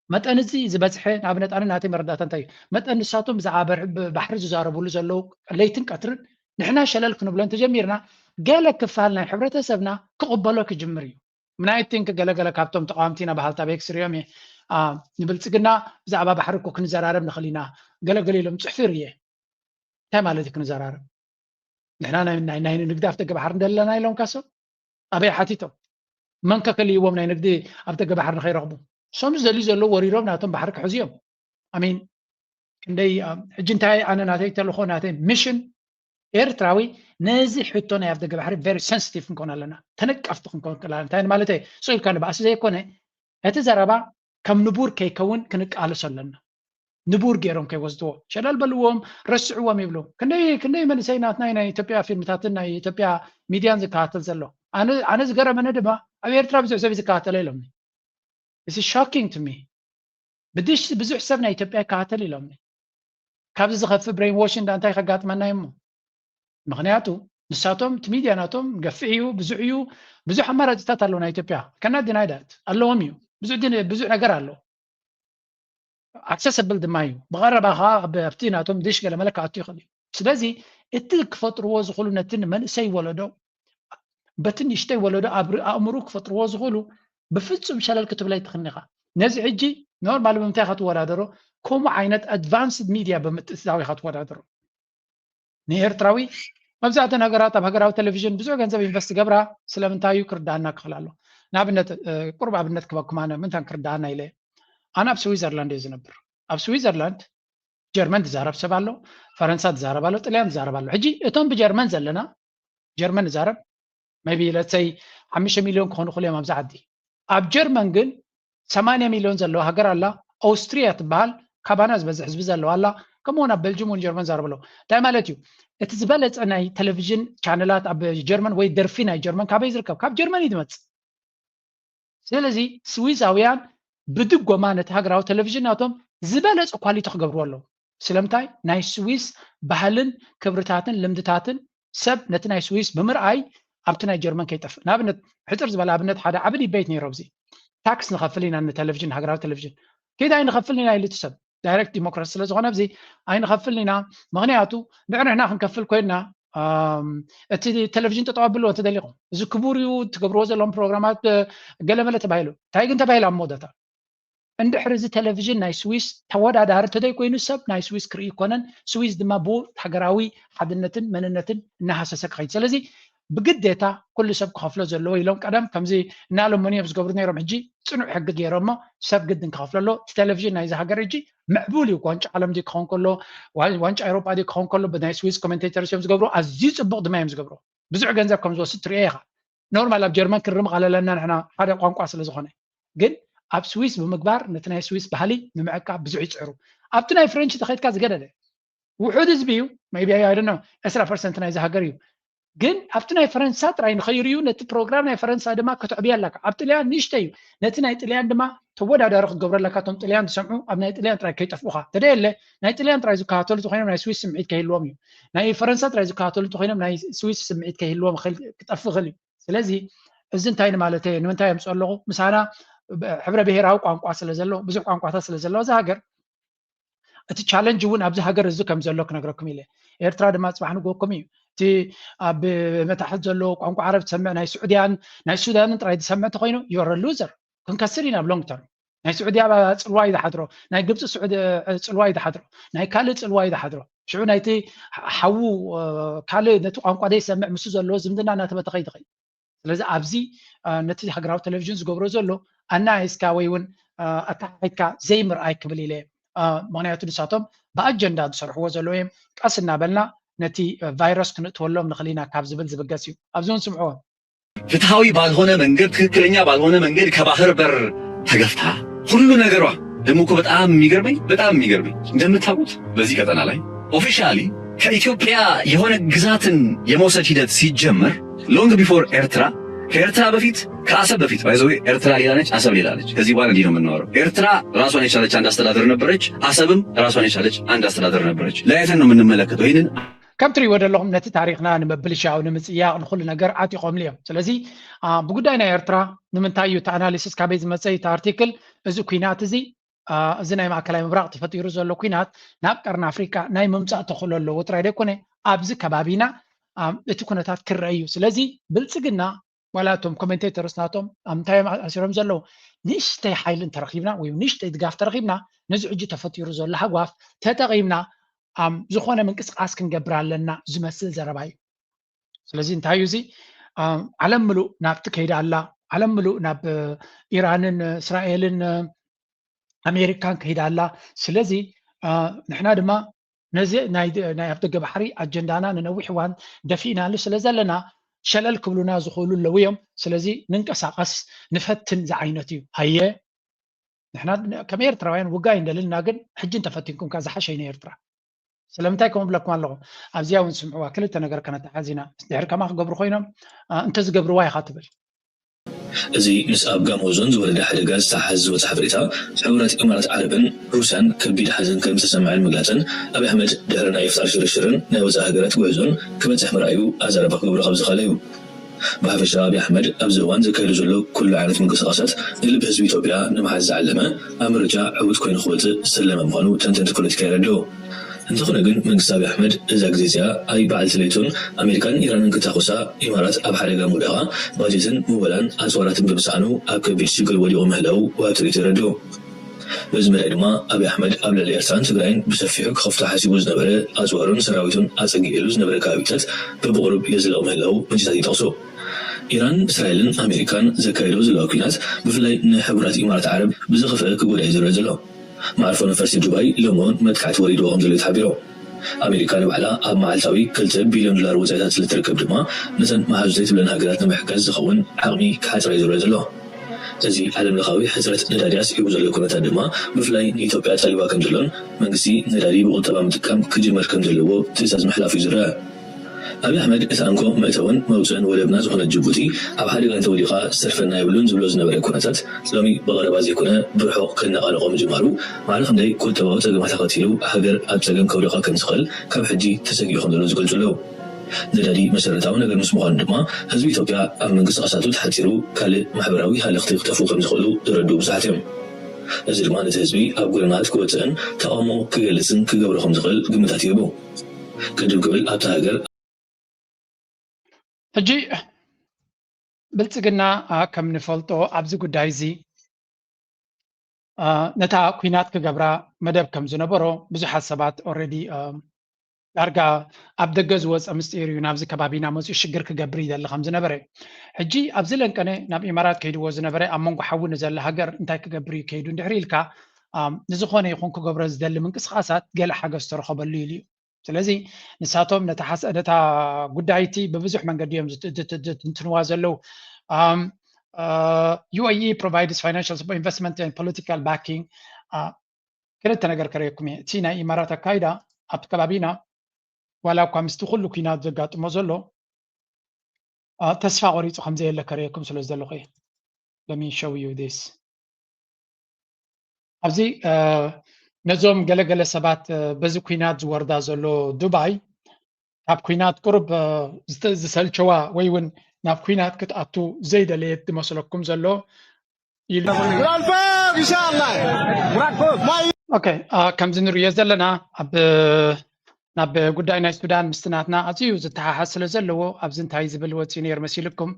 መጠን እዚ ዝበዝሐ ንኣብነት ኣነ ናተይ መረዳእታ እንታይ እዩ መጠን ንሳቶም ብዛዕባ ባሕሪ ዝዛረብሉ ዘለዉ ለይትን ቀትርን ንሕና ሸለል ክንብሎ እንተጀሚርና ገለ ክፋል ናይ ሕብረተሰብና ክቕበሎ ክጅምር እዩ። ምናይ ቲንክ ገለገለ ካብቶም ተቃዋምቲ ኢና በሃልቲ ኣበይ ክስርዮም እየ ንብልፅግና ብዛዕባ ባሕሪ እኮ ክንዘራረብ ንኽእል ኢና ገለገለ ኢሎም ፅሑፍ ርእየ እንታይ ማለት እዩ ክንዘራረብ ንሕና ናይ ንግዲ ኣፍደገ ባሕሪ እንደለና ኢሎም ካሶ ኣበይ ሓቲቶም መን ከከልይዎም ናይ ንግዲ ኣፍደገ ባሕሪ ንኸይረኽቡ እሶም ዝደልዩ ዘለዉ ወሪሮም ናቶም ባሕሪ ክሕዙ እዮም ኣሚን ክንደይ ሕጂ እንታይ ኣነ ናተይ ተልኾ ናተይ ሚሽን ኤርትራዊ ነዚ ሕቶ ናይ ኣፍደገ ባሕሪ very sensitive ክንኮን ኣለና ተነቀፍቲ ክንኮን ኣለና እንታይ ማለት ስቕ ኢልካ ንባእሲ ዘይኮነ እቲ ዘረባ ከም ንቡር ከይከውን ክንቃለሶ ኣለና ንቡር ገይሮም ከይወስድዎ ሸለል በልዎም ረስዕዎም ይብሉ ክንደይ ክንደይ መንእሰይ ናትና ናይ ኢትዮጵያ ፊልምታትን ናይ ኢትዮጵያ ሚድያን ዝከታተል ዘሎ ኣነ ዝገረመኒ ድማ ኣብ ኤርትራ ብዙሕ ሰብ ዝከታተለ ኢሎምኒ እዚ shocking to me ብድሽ ብዙሕ ሰብ ናይ ኢትዮጵያ ይከታተል ኢሎምኒ ካብዚ ዝኸፍእ brainwashing ዳ እንታይ ከጋጥመና እሞ ምኽንያቱ ንሳቶም እቲ ሚድያ ናቶም ገፍዕ እዩ ብዙሕ እዩ ብዙሕ ኣማራፅታት ኣለዉ ናይ ኢትዮጵያ ከና deny that ኣለዎም እዩ ብዙሕ ነገር ኣሎ accessible ድማ እዩ ብቐረባ ከዓ ኣብቲ ናቶም ድሽ ገለ መለ ክኣቱ ይኽእል እዩ ስለዚ እቲ ክፈጥርዎ ዝኽእሉ ነቲ ንመንእሰይ ወለዶ በቲ ንእሽተይ ወለዶ ኣብ ኣእምሩ ክፈጥርዎ ዝኽእሉ ብፍጹም ሸለል ክትብለ ኣይትኽእልን ኢኻ። ነዚ ሕጂ ኖርማል ብምንታይ ኢኻ ትወዳደሮ? ከምኡ ዓይነት ኣድቫንስድ ሚድያ ብምትእትታው ኢኻ ትወዳደሮ። ንኤርትራዊ መብዛሕትኡ ነገራት ኣብ ሃገራዊ ቴሌቪዥን ብዙሕ ገንዘብ ኢንቨስት ገብራ ስለምንታይ እዩ ክርዳኣና ክኽእል ኣሎ። ንኣብነት ቁሩብ ኣብነት ክበኩም ኣነ ምንታን ክርዳኣና ኢለ ኣነ ኣብ ስዊዘርላንድ እየ ዝነብር። ኣብ ስዊዘርላንድ ጀርመን ዝዛረብ ሰብ ኣሎ፣ ፈረንሳ ዝዛረብ ኣሎ፣ ጥልያን ዝዛረብ ኣሎ። ሕጂ እቶም ብጀርመን ዘለና ጀርመን ንዛረብ maybe let's say ሓሙሽተ ሚልዮን ክኾኑ ክእሉ እዮም ኣብዚ ዓዲ። ኣብ ጀርመን ግን ሰማንያ ሚልዮን ዘለዋ ሃገር ኣላ። ኦስትሪያ ትበሃል ካባና ዝበዝሕ ህዝቢ ዘለዋ ኣላ። ከምኡውን ኣብ በልጅም እውን ጀርመን ዛረብ ኣለዉ። እንታይ ማለት እዩ? እቲ ዝበለፀ ናይ ቴሌቪዥን ቻነላት ኣብ ጀርመን ወይ ደርፊ ናይ ጀርመን ካበይ ዝርከብ? ካብ ጀርመን እዩ ዝመፅእ። ስለዚ ስዊዛውያን ብድጎማ ነቲ ሃገራዊ ቴሌቪዥን ናቶም ዝበለፀ ኳሊቲ ክገብርዎ ኣለዉ። ስለምንታይ? ናይ ስዊስ ባህልን ክብርታትን ልምድታትን ሰብ ነቲ ናይ ስዊስ ብምርኣይ ኣብቲ ናይ ጀርመን ከይጠፍእ። ንኣብነት ሕፅር ዝበለ ኣብነት ሓደ ዓቢ ዲቤት ነይሩ ኣብዚ። ታክስ ንኸፍል ኢና ንቴሌቪዥን፣ ሃገራዊ ቴሌቪዥን። ኪድ ኣይንኸፍልን ኢና ኢሉ እቲ ሰብ። ዳይሬክት ዲሞክራሲ ስለ ዝኾነ ኣብዚ ኣይንኸፍልን ኢና። ምኽንያቱ ንዕንሕና ክንከፍል ኮይንና እቲ ቴሌቪዥን ጠጠው ኣብልዎ እንተደሊኹም። እዚ ክቡር እዩ፣ ትገብርዎ ዘለዎም ፕሮግራማት ገለመለ ተባሂሉ። እንታይ ግን ተባሂሉ ኣብ መወዳእታ? እንድሕር እዚ ቴሌቪዥን ናይ ስዊስ ተወዳዳሪ እንተዘይኮይኑ ሰብ ናይ ስዊስ ክርኢ ይኮነን። ስዊስ ድማ ብኡ ሃገራዊ ሓድነትን መንነትን እናሃሰሰ ክኸይድ። ስለዚ ብግዴታ ኩሉ ሰብ ክኸፍሎ ዘለዎ ኢሎም ቀደም ከምዚ እናለመኑ እዮም ዝገብሩ ነይሮም። ሕጂ ፅኑዕ ሕጊ ገይሮሞ ሰብ ግድን ክኸፍሎ ኣሎ። እቲ ቴሌቪዥን ናይዚ ሃገር ሕጂ ምዕቡል እዩ። ዋንጫ ዓለም ድዩ ክኸውን ከሎ፣ ዋንጫ ኤሮጳ ድዩ ክኸውን ከሎ ብናይ ስዊስ ኮሜንቴተርስ እዮም ዝገብሩ። ኣዝዩ ፅቡቕ ድማ እዮም ዝገብሩ። ብዙሕ ገንዘብ ከም ዝወስድ ትሪኦ ኢኻ። ኖርማል ኣብ ጀርመን ክርምቕ ኣለና ንሕና ሓደ ቋንቋ ስለ ዝኾነ። ግን ኣብ ስዊስ ብምግባር ነቲ ናይ ስዊስ ባህሊ ንምዕቃብ ብዙሕ ይፅዕሩ። ኣብቲ ናይ ፍሬንች ተኸይድካ ዝገደደ ውሑድ ህዝቢ እዩ። maybe I don't know ዕስራ ፐርሰንት ናይዚ ሃገር እዩ። ግን ኣብቲ ናይ ፈረንሳ ጥራይ ንኸይርእዩ ነቲ ፕሮግራም ናይ ፈረንሳ ድማ ከተዕብዮ ኣለካ። ኣብ ጥልያን ንእሽተይ እዩ። ነቲ ናይ ጥልያን ድማ ተወዳዳሪ ክትገብሮ ኣለካ። እቶም ጥልያን ዝሰምዑ ኣብ ናይ ጥልያን ጥራይ ከይጠፍኡኻ። ተደየለ ናይ ጥልያን ጥራይ ዝከታተሉ እንተኾይኖም ናይ ስዊስ ስምዒት ከይህልዎም እዩ። ናይ ፈረንሳ ጥራይ ዝከታተሉ እንተኾይኖም ናይ ስዊስ ስምዒት ከይህልዎም ይኽእል፣ ክጠፍእ ይኽእል እዩ። ስለዚ እዚ እንታይ ንማለተይ እየ? ንምንታይ የምፅኦ ኣለኹ? ምሳና ሕብረ ብሄራዊ ቋንቋ ስለ ዘሎ፣ ብዙሕ ቋንቋታት ስለ ዘለዎ እዚ ሃገር እቲ ቻለንጅ እውን ኣብዚ ሃገር እዚ ከም ዘሎ ክነግረኩም ኢለ። ኤርትራ ድማ ፅባሕ ንግሆኩም እዩ። እቲ ኣብ መታሕት ዘሎ ቋንቋ ዓረብ ትሰምዕ ናይ ስዑድያን ናይ ሱዳንን ጥራይ ዝሰምዕ እንተኮይኑ you're a loser። ክንከስር ኢና ኣብ ሎንግ ተርም። ናይ ስዑድያ ፅልዋ እዩ ዝሓድሮ፣ ናይ ግብፂ ስዑድ ፅልዋ እዩ ዝሓድሮ፣ ናይ ካልእ ፅልዋ እዩ ዝሓድሮ። ሽዑ ናይቲ ሓዉ ካልእ ነቲ ቋንቋ ዘይሰምዕ ምስ ዘለዎ ዝምድና እናተበተኸ ይትኸይ። ስለዚ ኣብዚ ነቲ ሃገራዊ ቴሌቪዥን ዝገብሮ ዘሎ ኣናይስካ ወይ እውን ኣተሓሒድካ ዘይምርኣይ ክብል ኢለ። ምክንያቱ ንሳቶም ብኣጀንዳ ዝሰርሕዎ ዘለዉ እዮም። ቀስ እናበልና ነቲ ቫይረስ ክንእትወሎም ንኽእል ኢና ካብ ዝብል ዝብገስ እዩ። ኣብዚ እውን ስምዕዎ። ፍትሐዊ ባልሆነ መንገድ፣ ትክክለኛ ባልሆነ መንገድ ከባህር በር ተገፍታ። ሁሉ ነገሯ ደግሞ እኮ በጣም የሚገርመኝ በጣም የሚገርመኝ እንደምታውቁት በዚህ ቀጠና ላይ ኦፊሻሊ ከኢትዮጵያ የሆነ ግዛትን የመውሰድ ሂደት ሲጀመር long before ኤርትራ ከኤርትራ በፊት ከአሰብ በፊት by the way ኤርትራ ሌላ ነች፣ አሰብ ሌላ ነች። ከዚህ በኋላ እንዲህ ነው የምናወራው። ኤርትራ ራሷን የቻለች አንድ አስተዳደር ነበረች፣ አሰብም ራሷን የቻለች አንድ አስተዳደር ነበረች። ለያይተን ነው የምንመለከተው ይህንን። ከም ትሪእዎ ዘለኹም ነቲ ታሪኽና ንምብልሻው ንምጽያቕ ንኹሉ ነገር ዓጢቖምሉ እዮም። ስለዚ ብጉዳይ ናይ ኤርትራ ንምንታይ እዩ እቲ ኣናሊሲስ ካበይ ዝመጸ እዩ እቲ ኣርቲክል? እዚ ኩናት እዚ እዚ ናይ ማእከላይ ምብራቕ ተፈጢሩ ዘሎ ኩናት ናብ ቀርኒ ኣፍሪቃ ናይ ምምጻእ ተኽእሎ ኣለዎ ጥራይ ደይኮነ ኣብዚ ከባቢና እቲ ኩነታት ክረአ እዩ። ስለዚ ብልጽግና ዋላ እቶም ኮሜንቴተርስ ናቶም ኣብ እንታይ እዮም ኣሲሮም ዘለዉ? ንእሽተይ ሓይሊ እንተረኺብና ወይ ንእሽተይ ድጋፍ ተረኺብና ነዚ ሕጂ ተፈጢሩ ዘሎ ሃጓፍ ተጠቒምና ዝኾነ ምንቅስቃስ ክንገብር ኣለና ዝመስል ዘረባ እዩ። ስለዚ እንታይ እዩ እዚ? ዓለም ምሉእ ናብቲ ከይዳ ኣላ። ዓለም ምሉእ ናብ ኢራንን እስራኤልን ኣሜሪካን ከይዳ ኣላ። ስለዚ ንሕና ድማ ነዚ ናይ ኣፍደገ ባሕሪ ኣጀንዳና ንነዊሕ እዋን ደፊእናሉ ስለ ዘለና ሸለል ክብሉና ዝኽእሉ ኣለዉ እዮም። ስለዚ ንንቀሳቐስ ንፈትን ዝዓይነት እዩ። ሃየ ንሕና ከም ኤርትራውያን ውጋ ኣይንደልን ኢና፣ ግን ሕጂ እንተፈቲንኩም ከኣ ዝሓሸ እዩ ንኤርትራ። ስለምንታይ ከምኡ እብለኩም ኣለኹ? ኣብዚኣ እውን ስምዕዋ፣ ክልተ ነገር ከነተሓዝ ኢና። ድሕሪ ከምኣ ክገብሩ ኮይኖም እንተዝገብርዋ ኢኻ ትብል። እዚ ምስ ኣብ ጋሞ ዞን ዝወረደ ሓደጋ ዝተሓሓዝ ዝወጽእ ሓበሬታ፣ ሕቡራት ኢማራት ዓረብን ሩስያን ከቢድ ሓዘን ከም ዝተሰምዐን ምግላጸን ኣብይ ኣሕመድ ድሕሪ ናይ ኢፍጣር ሽርሽርን ናይ ወጻኢ ሃገራት ጉዕዞን ክበጽሕ ምርኣዩ ኣዘራርባ ክገብሮ ካብ ዝኸኣለ እዩ። ብሓፈሻ ኣብይ ኣሕመድ ኣብዚ እዋን ዘካይዶ ዘሎ ኩሉ ዓይነት ምንቅስቓሳት ንልቢ ህዝቢ ኢትዮጵያ ንምሓዝ ዝዓለመ ኣብ ምርጫ ዕዉት ኮይኑ ክወጽእ ዝሰለመ ምዃኑ ተንተንቲ ፖለቲካ የረድኡ። እንተኾነ ግን መንግስቲ ኣብይ ኣሕመድ እዛ ግዜ እዚኣ ኣይ በዓልቲ ለይቶን ኣሜሪካን ኢራንን ክታኮሳ ኢማራት ኣብ ሓደጋ ምውዳቓ ባጀትን ምወላን ኣፅዋራትን ብምስኣኑ ኣብ ከቢድ ሽግር ወዲቑ ምህላው ወሃብቲ ሪኢቶ የረድኡ። በዚ መዳይ ድማ ኣብይ ኣሕመድ ኣብ ልዕሊ ኤርትራን ትግራይን ብሰፊሑ ክኸፍቶ ሓሲቡ ዝነበረ ኣፅዋሩን ሰራዊቱን ኣፀጊዕሉ ዝነበረ ከባቢታት በብቑሩብ የዝልቕ ምህላው ምንጭታት ይጠቕሱ። ኢራን፣ እስራኤልን ኣሜሪካን ዘካየዶ ዘለዋ ኲናት ብፍላይ ንሕቡራት ኢማራት ዓረብ ብዝኸፍአ ክጎዳ እዩ ዝረአ ዘሎ። መዓርፎ ነፈርቲ ዱባይ ሎሚ እውን መጥቃዕቲ ወሪድዎ ከም ዘሎ እዩ ተሓቢሩ። ኣሜሪካ ንባዕላ ኣብ መዓልታዊ ክልተ ቢልዮን ዶላር ወፃኢታት ስለ ትርከብ ድማ ነተን መሓዙተይ ትብለን ሃገራት ንምሕጋዝ ዝኸውን ዓቕሚ ክሓፅራ እዩ ዝረአ ዘሎ። እዚ ዓለም ለኻዊ ሕፅረት ነዳዲ ኣስዒቡ ዘሎ ኩነታት ድማ ብፍላይ ንኢትዮጵያ ጠሊባ ከም ዘሎን መንግስቲ ነዳዲ ብቁጠባ ምጥቃም ክጅመር ከም ዘለዎ ትእዛዝ ምሕላፉ እዩ ዝረአ። ኣብይ ኣሕመድ እቲ ኣንኮ መእተውን መውፅእን ወደብና ዝኾነት ጅቡቲ ኣብ ሓደጋ እንተወዲቓ ዝተርፈና የብሉን ዝብሎ ዝነበረ ኩነታት ሎሚ ብቐረባ ዘይኮነ ብርሑቕ ከነቓንቖ ምጅማሩ ማዕረ ክንደይ ቁጠባዊ ፀገማት ኣኸቲሉ ሃገር ኣብ ፀገም ከውድቓ ከም ዝኽእል ካብ ሕጂ ተሰጊኡ ከም ዘሎ ዝገልፁ ኣለዉ። ነዳዲ መሰረታዊ ነገር ምስ ምዃኑ ድማ ህዝቢ ኢትዮጵያ ኣብ ምንቅስቓሳቱ ተሓፂሩ ካልእ ማሕበራዊ ሃለኽቲ ክጠፍኡ ከም ዝኽእሉ ዝረድኡ ብዙሓት እዮም። እዚ ድማ ነቲ ህዝቢ ኣብ ጎደናታት ክወፅእን ተቓውሞ ክገልፅን ክገብሮ ከም ዝኽእል ግምታት ይህቡ። ቅድም ክብል ኣብታ ሃገር ሕጂ ብልፅግና ከም ንፈልጦ ኣብዚ ጉዳይ እዚ ነታ ኲናት ክገብራ መደብ ከም ዝነበሮ ብዙሓት ሰባት already ዳርጋ ኣብ ደገ ዝወፀ ምስጢር እዩ፣ ናብዚ ከባቢና መፅኡ ሽግር ክገብር ይደሊ ከም ዝነበረ። ሕጂ ኣብዚ ለንቀነ ናብ ኢማራት ከይድዎ ዝነበረ ኣብ መንጎ ሓዊ ንዘላ ሃገር እንታይ ክገብር እዩ ከይዱ እንድሕር ኢልካ ንዝኾነ ይኹን ክገብሮ ዝደሊ ምንቅስቃሳት ገለ ሓገዝ ተረኸበሉ ኢሉ እዩ። ስለዚ ንሳቶም ነታ ጉዳይቲ ብብዙሕ መንገዲ እዮም ዝትንትንዋ ዘለዉ። UAE provides financial support, investment and political backing. ክልተ ነገር ከርእየኩም እየ። እቲ ናይ ኢማራት ኣካይዳ ኣብቲ ከባቢና ዋላ እኳ ምስቲ ኩሉ ኲናት ዘጋጥሞ ዘሎ ተስፋ ቆሪፁ ከም ዘየለ ከርእየኩም ስለ ዝደለኹ እየ። Let me show you this. ኣብዚ ነዞም ገለገለ ሰባት በዚ ኲናት ዝወርዳ ዘሎ ዱባይ ካብ ኲናት ቁሩብ ዝሰልቸዋ ወይ እውን ናብ ኲናት ክትኣቱ ዘይደለየት ዝመስለኩም ዘሎ ኢሉ። ኦኬ፣ ከምዚ ንርእዮ ዘለና ኣብ ናብ ጉዳይ ናይ ሱዳን ምስቲ ናትና ኣዝዩ ዝተሓሓዝ ስለ ዘለዎ ኣብዚ እንታይ ዝብል ወፂኡ ነይሩ መሲልኩም?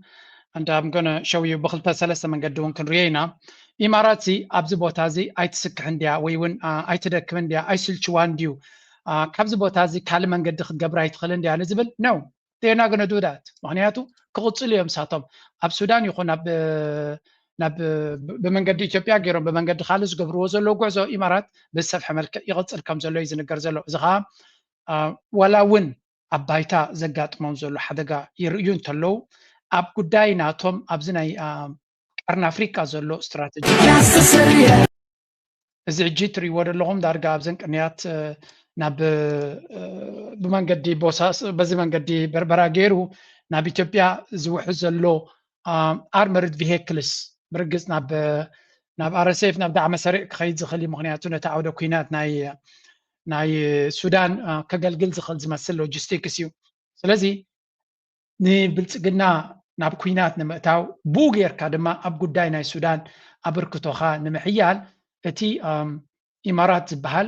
And I'm gonna show you ብክልተ ሰለስተ መንገዲ እውን ክንርእዮ ኢና። ኢማራት ኣብዚ ቦታ እዚ ኣይትስክሕን ድያ ወይ እውን ኣይትደክምን ድያ ኣይስልችዋን ድዩ? ካብዚ ቦታ እዚ ካልእ መንገዲ ክትገብር ኣይትኽእልን ድያ ንዝብል ነው። They're not gonna do that። ምክንያቱ ክቕፅሉ እዮም ሳቶም ኣብ ሱዳን ይኹን ኣብ ናብ ብመንገዲ ኢትዮጵያ ገይሮም ብመንገዲ ካልእ ዝገብርዎ ዘለዉ ጉዕዞ ኢማራት ብዝሰፍሐ መልክዕ ይቕፅል ከም ዘሎ እዩ ዝንገር ዘሎ። እዚ ከዓ ዋላ እውን ኣብ ባይታ ዘጋጥሞም ዘሎ ሓደጋ ይርእዩ እንተለዉ ኣብ ጉዳይ ናቶም ኣብዚ ናይ ቀርኒ ኣፍሪቃ ዘሎ ስትራተጂ እዚ ሕጂ ትርእይዎ ዘለኹም ዳርጋ ኣብዘን ቅንያት ናብ ብመንገዲ ቦሳስ በዚ መንገዲ በርበራ ገይሩ ናብ ኢትዮጵያ ዝውሕዝ ዘሎ armored vehicles ብርግፅ ናብ ናብ RSF ናብ ዳዕመ ሰሪዕ ክኸይድ ዝኽእል እዩ። ምክንያቱ ነቲ ዓውደ ኲናት ናይ ናይ ሱዳን ከገልግል ዝኽእል ዝመስል ሎጂስቲክስ እዩ። ስለዚ ንብልፅግና ናብ ኲናት ንምእታው ብኡ ጌርካ ድማ ኣብ ጉዳይ ናይ ሱዳን ኣበርክቶኻ ንምሕያል እቲ ኢማራት ዝበሃል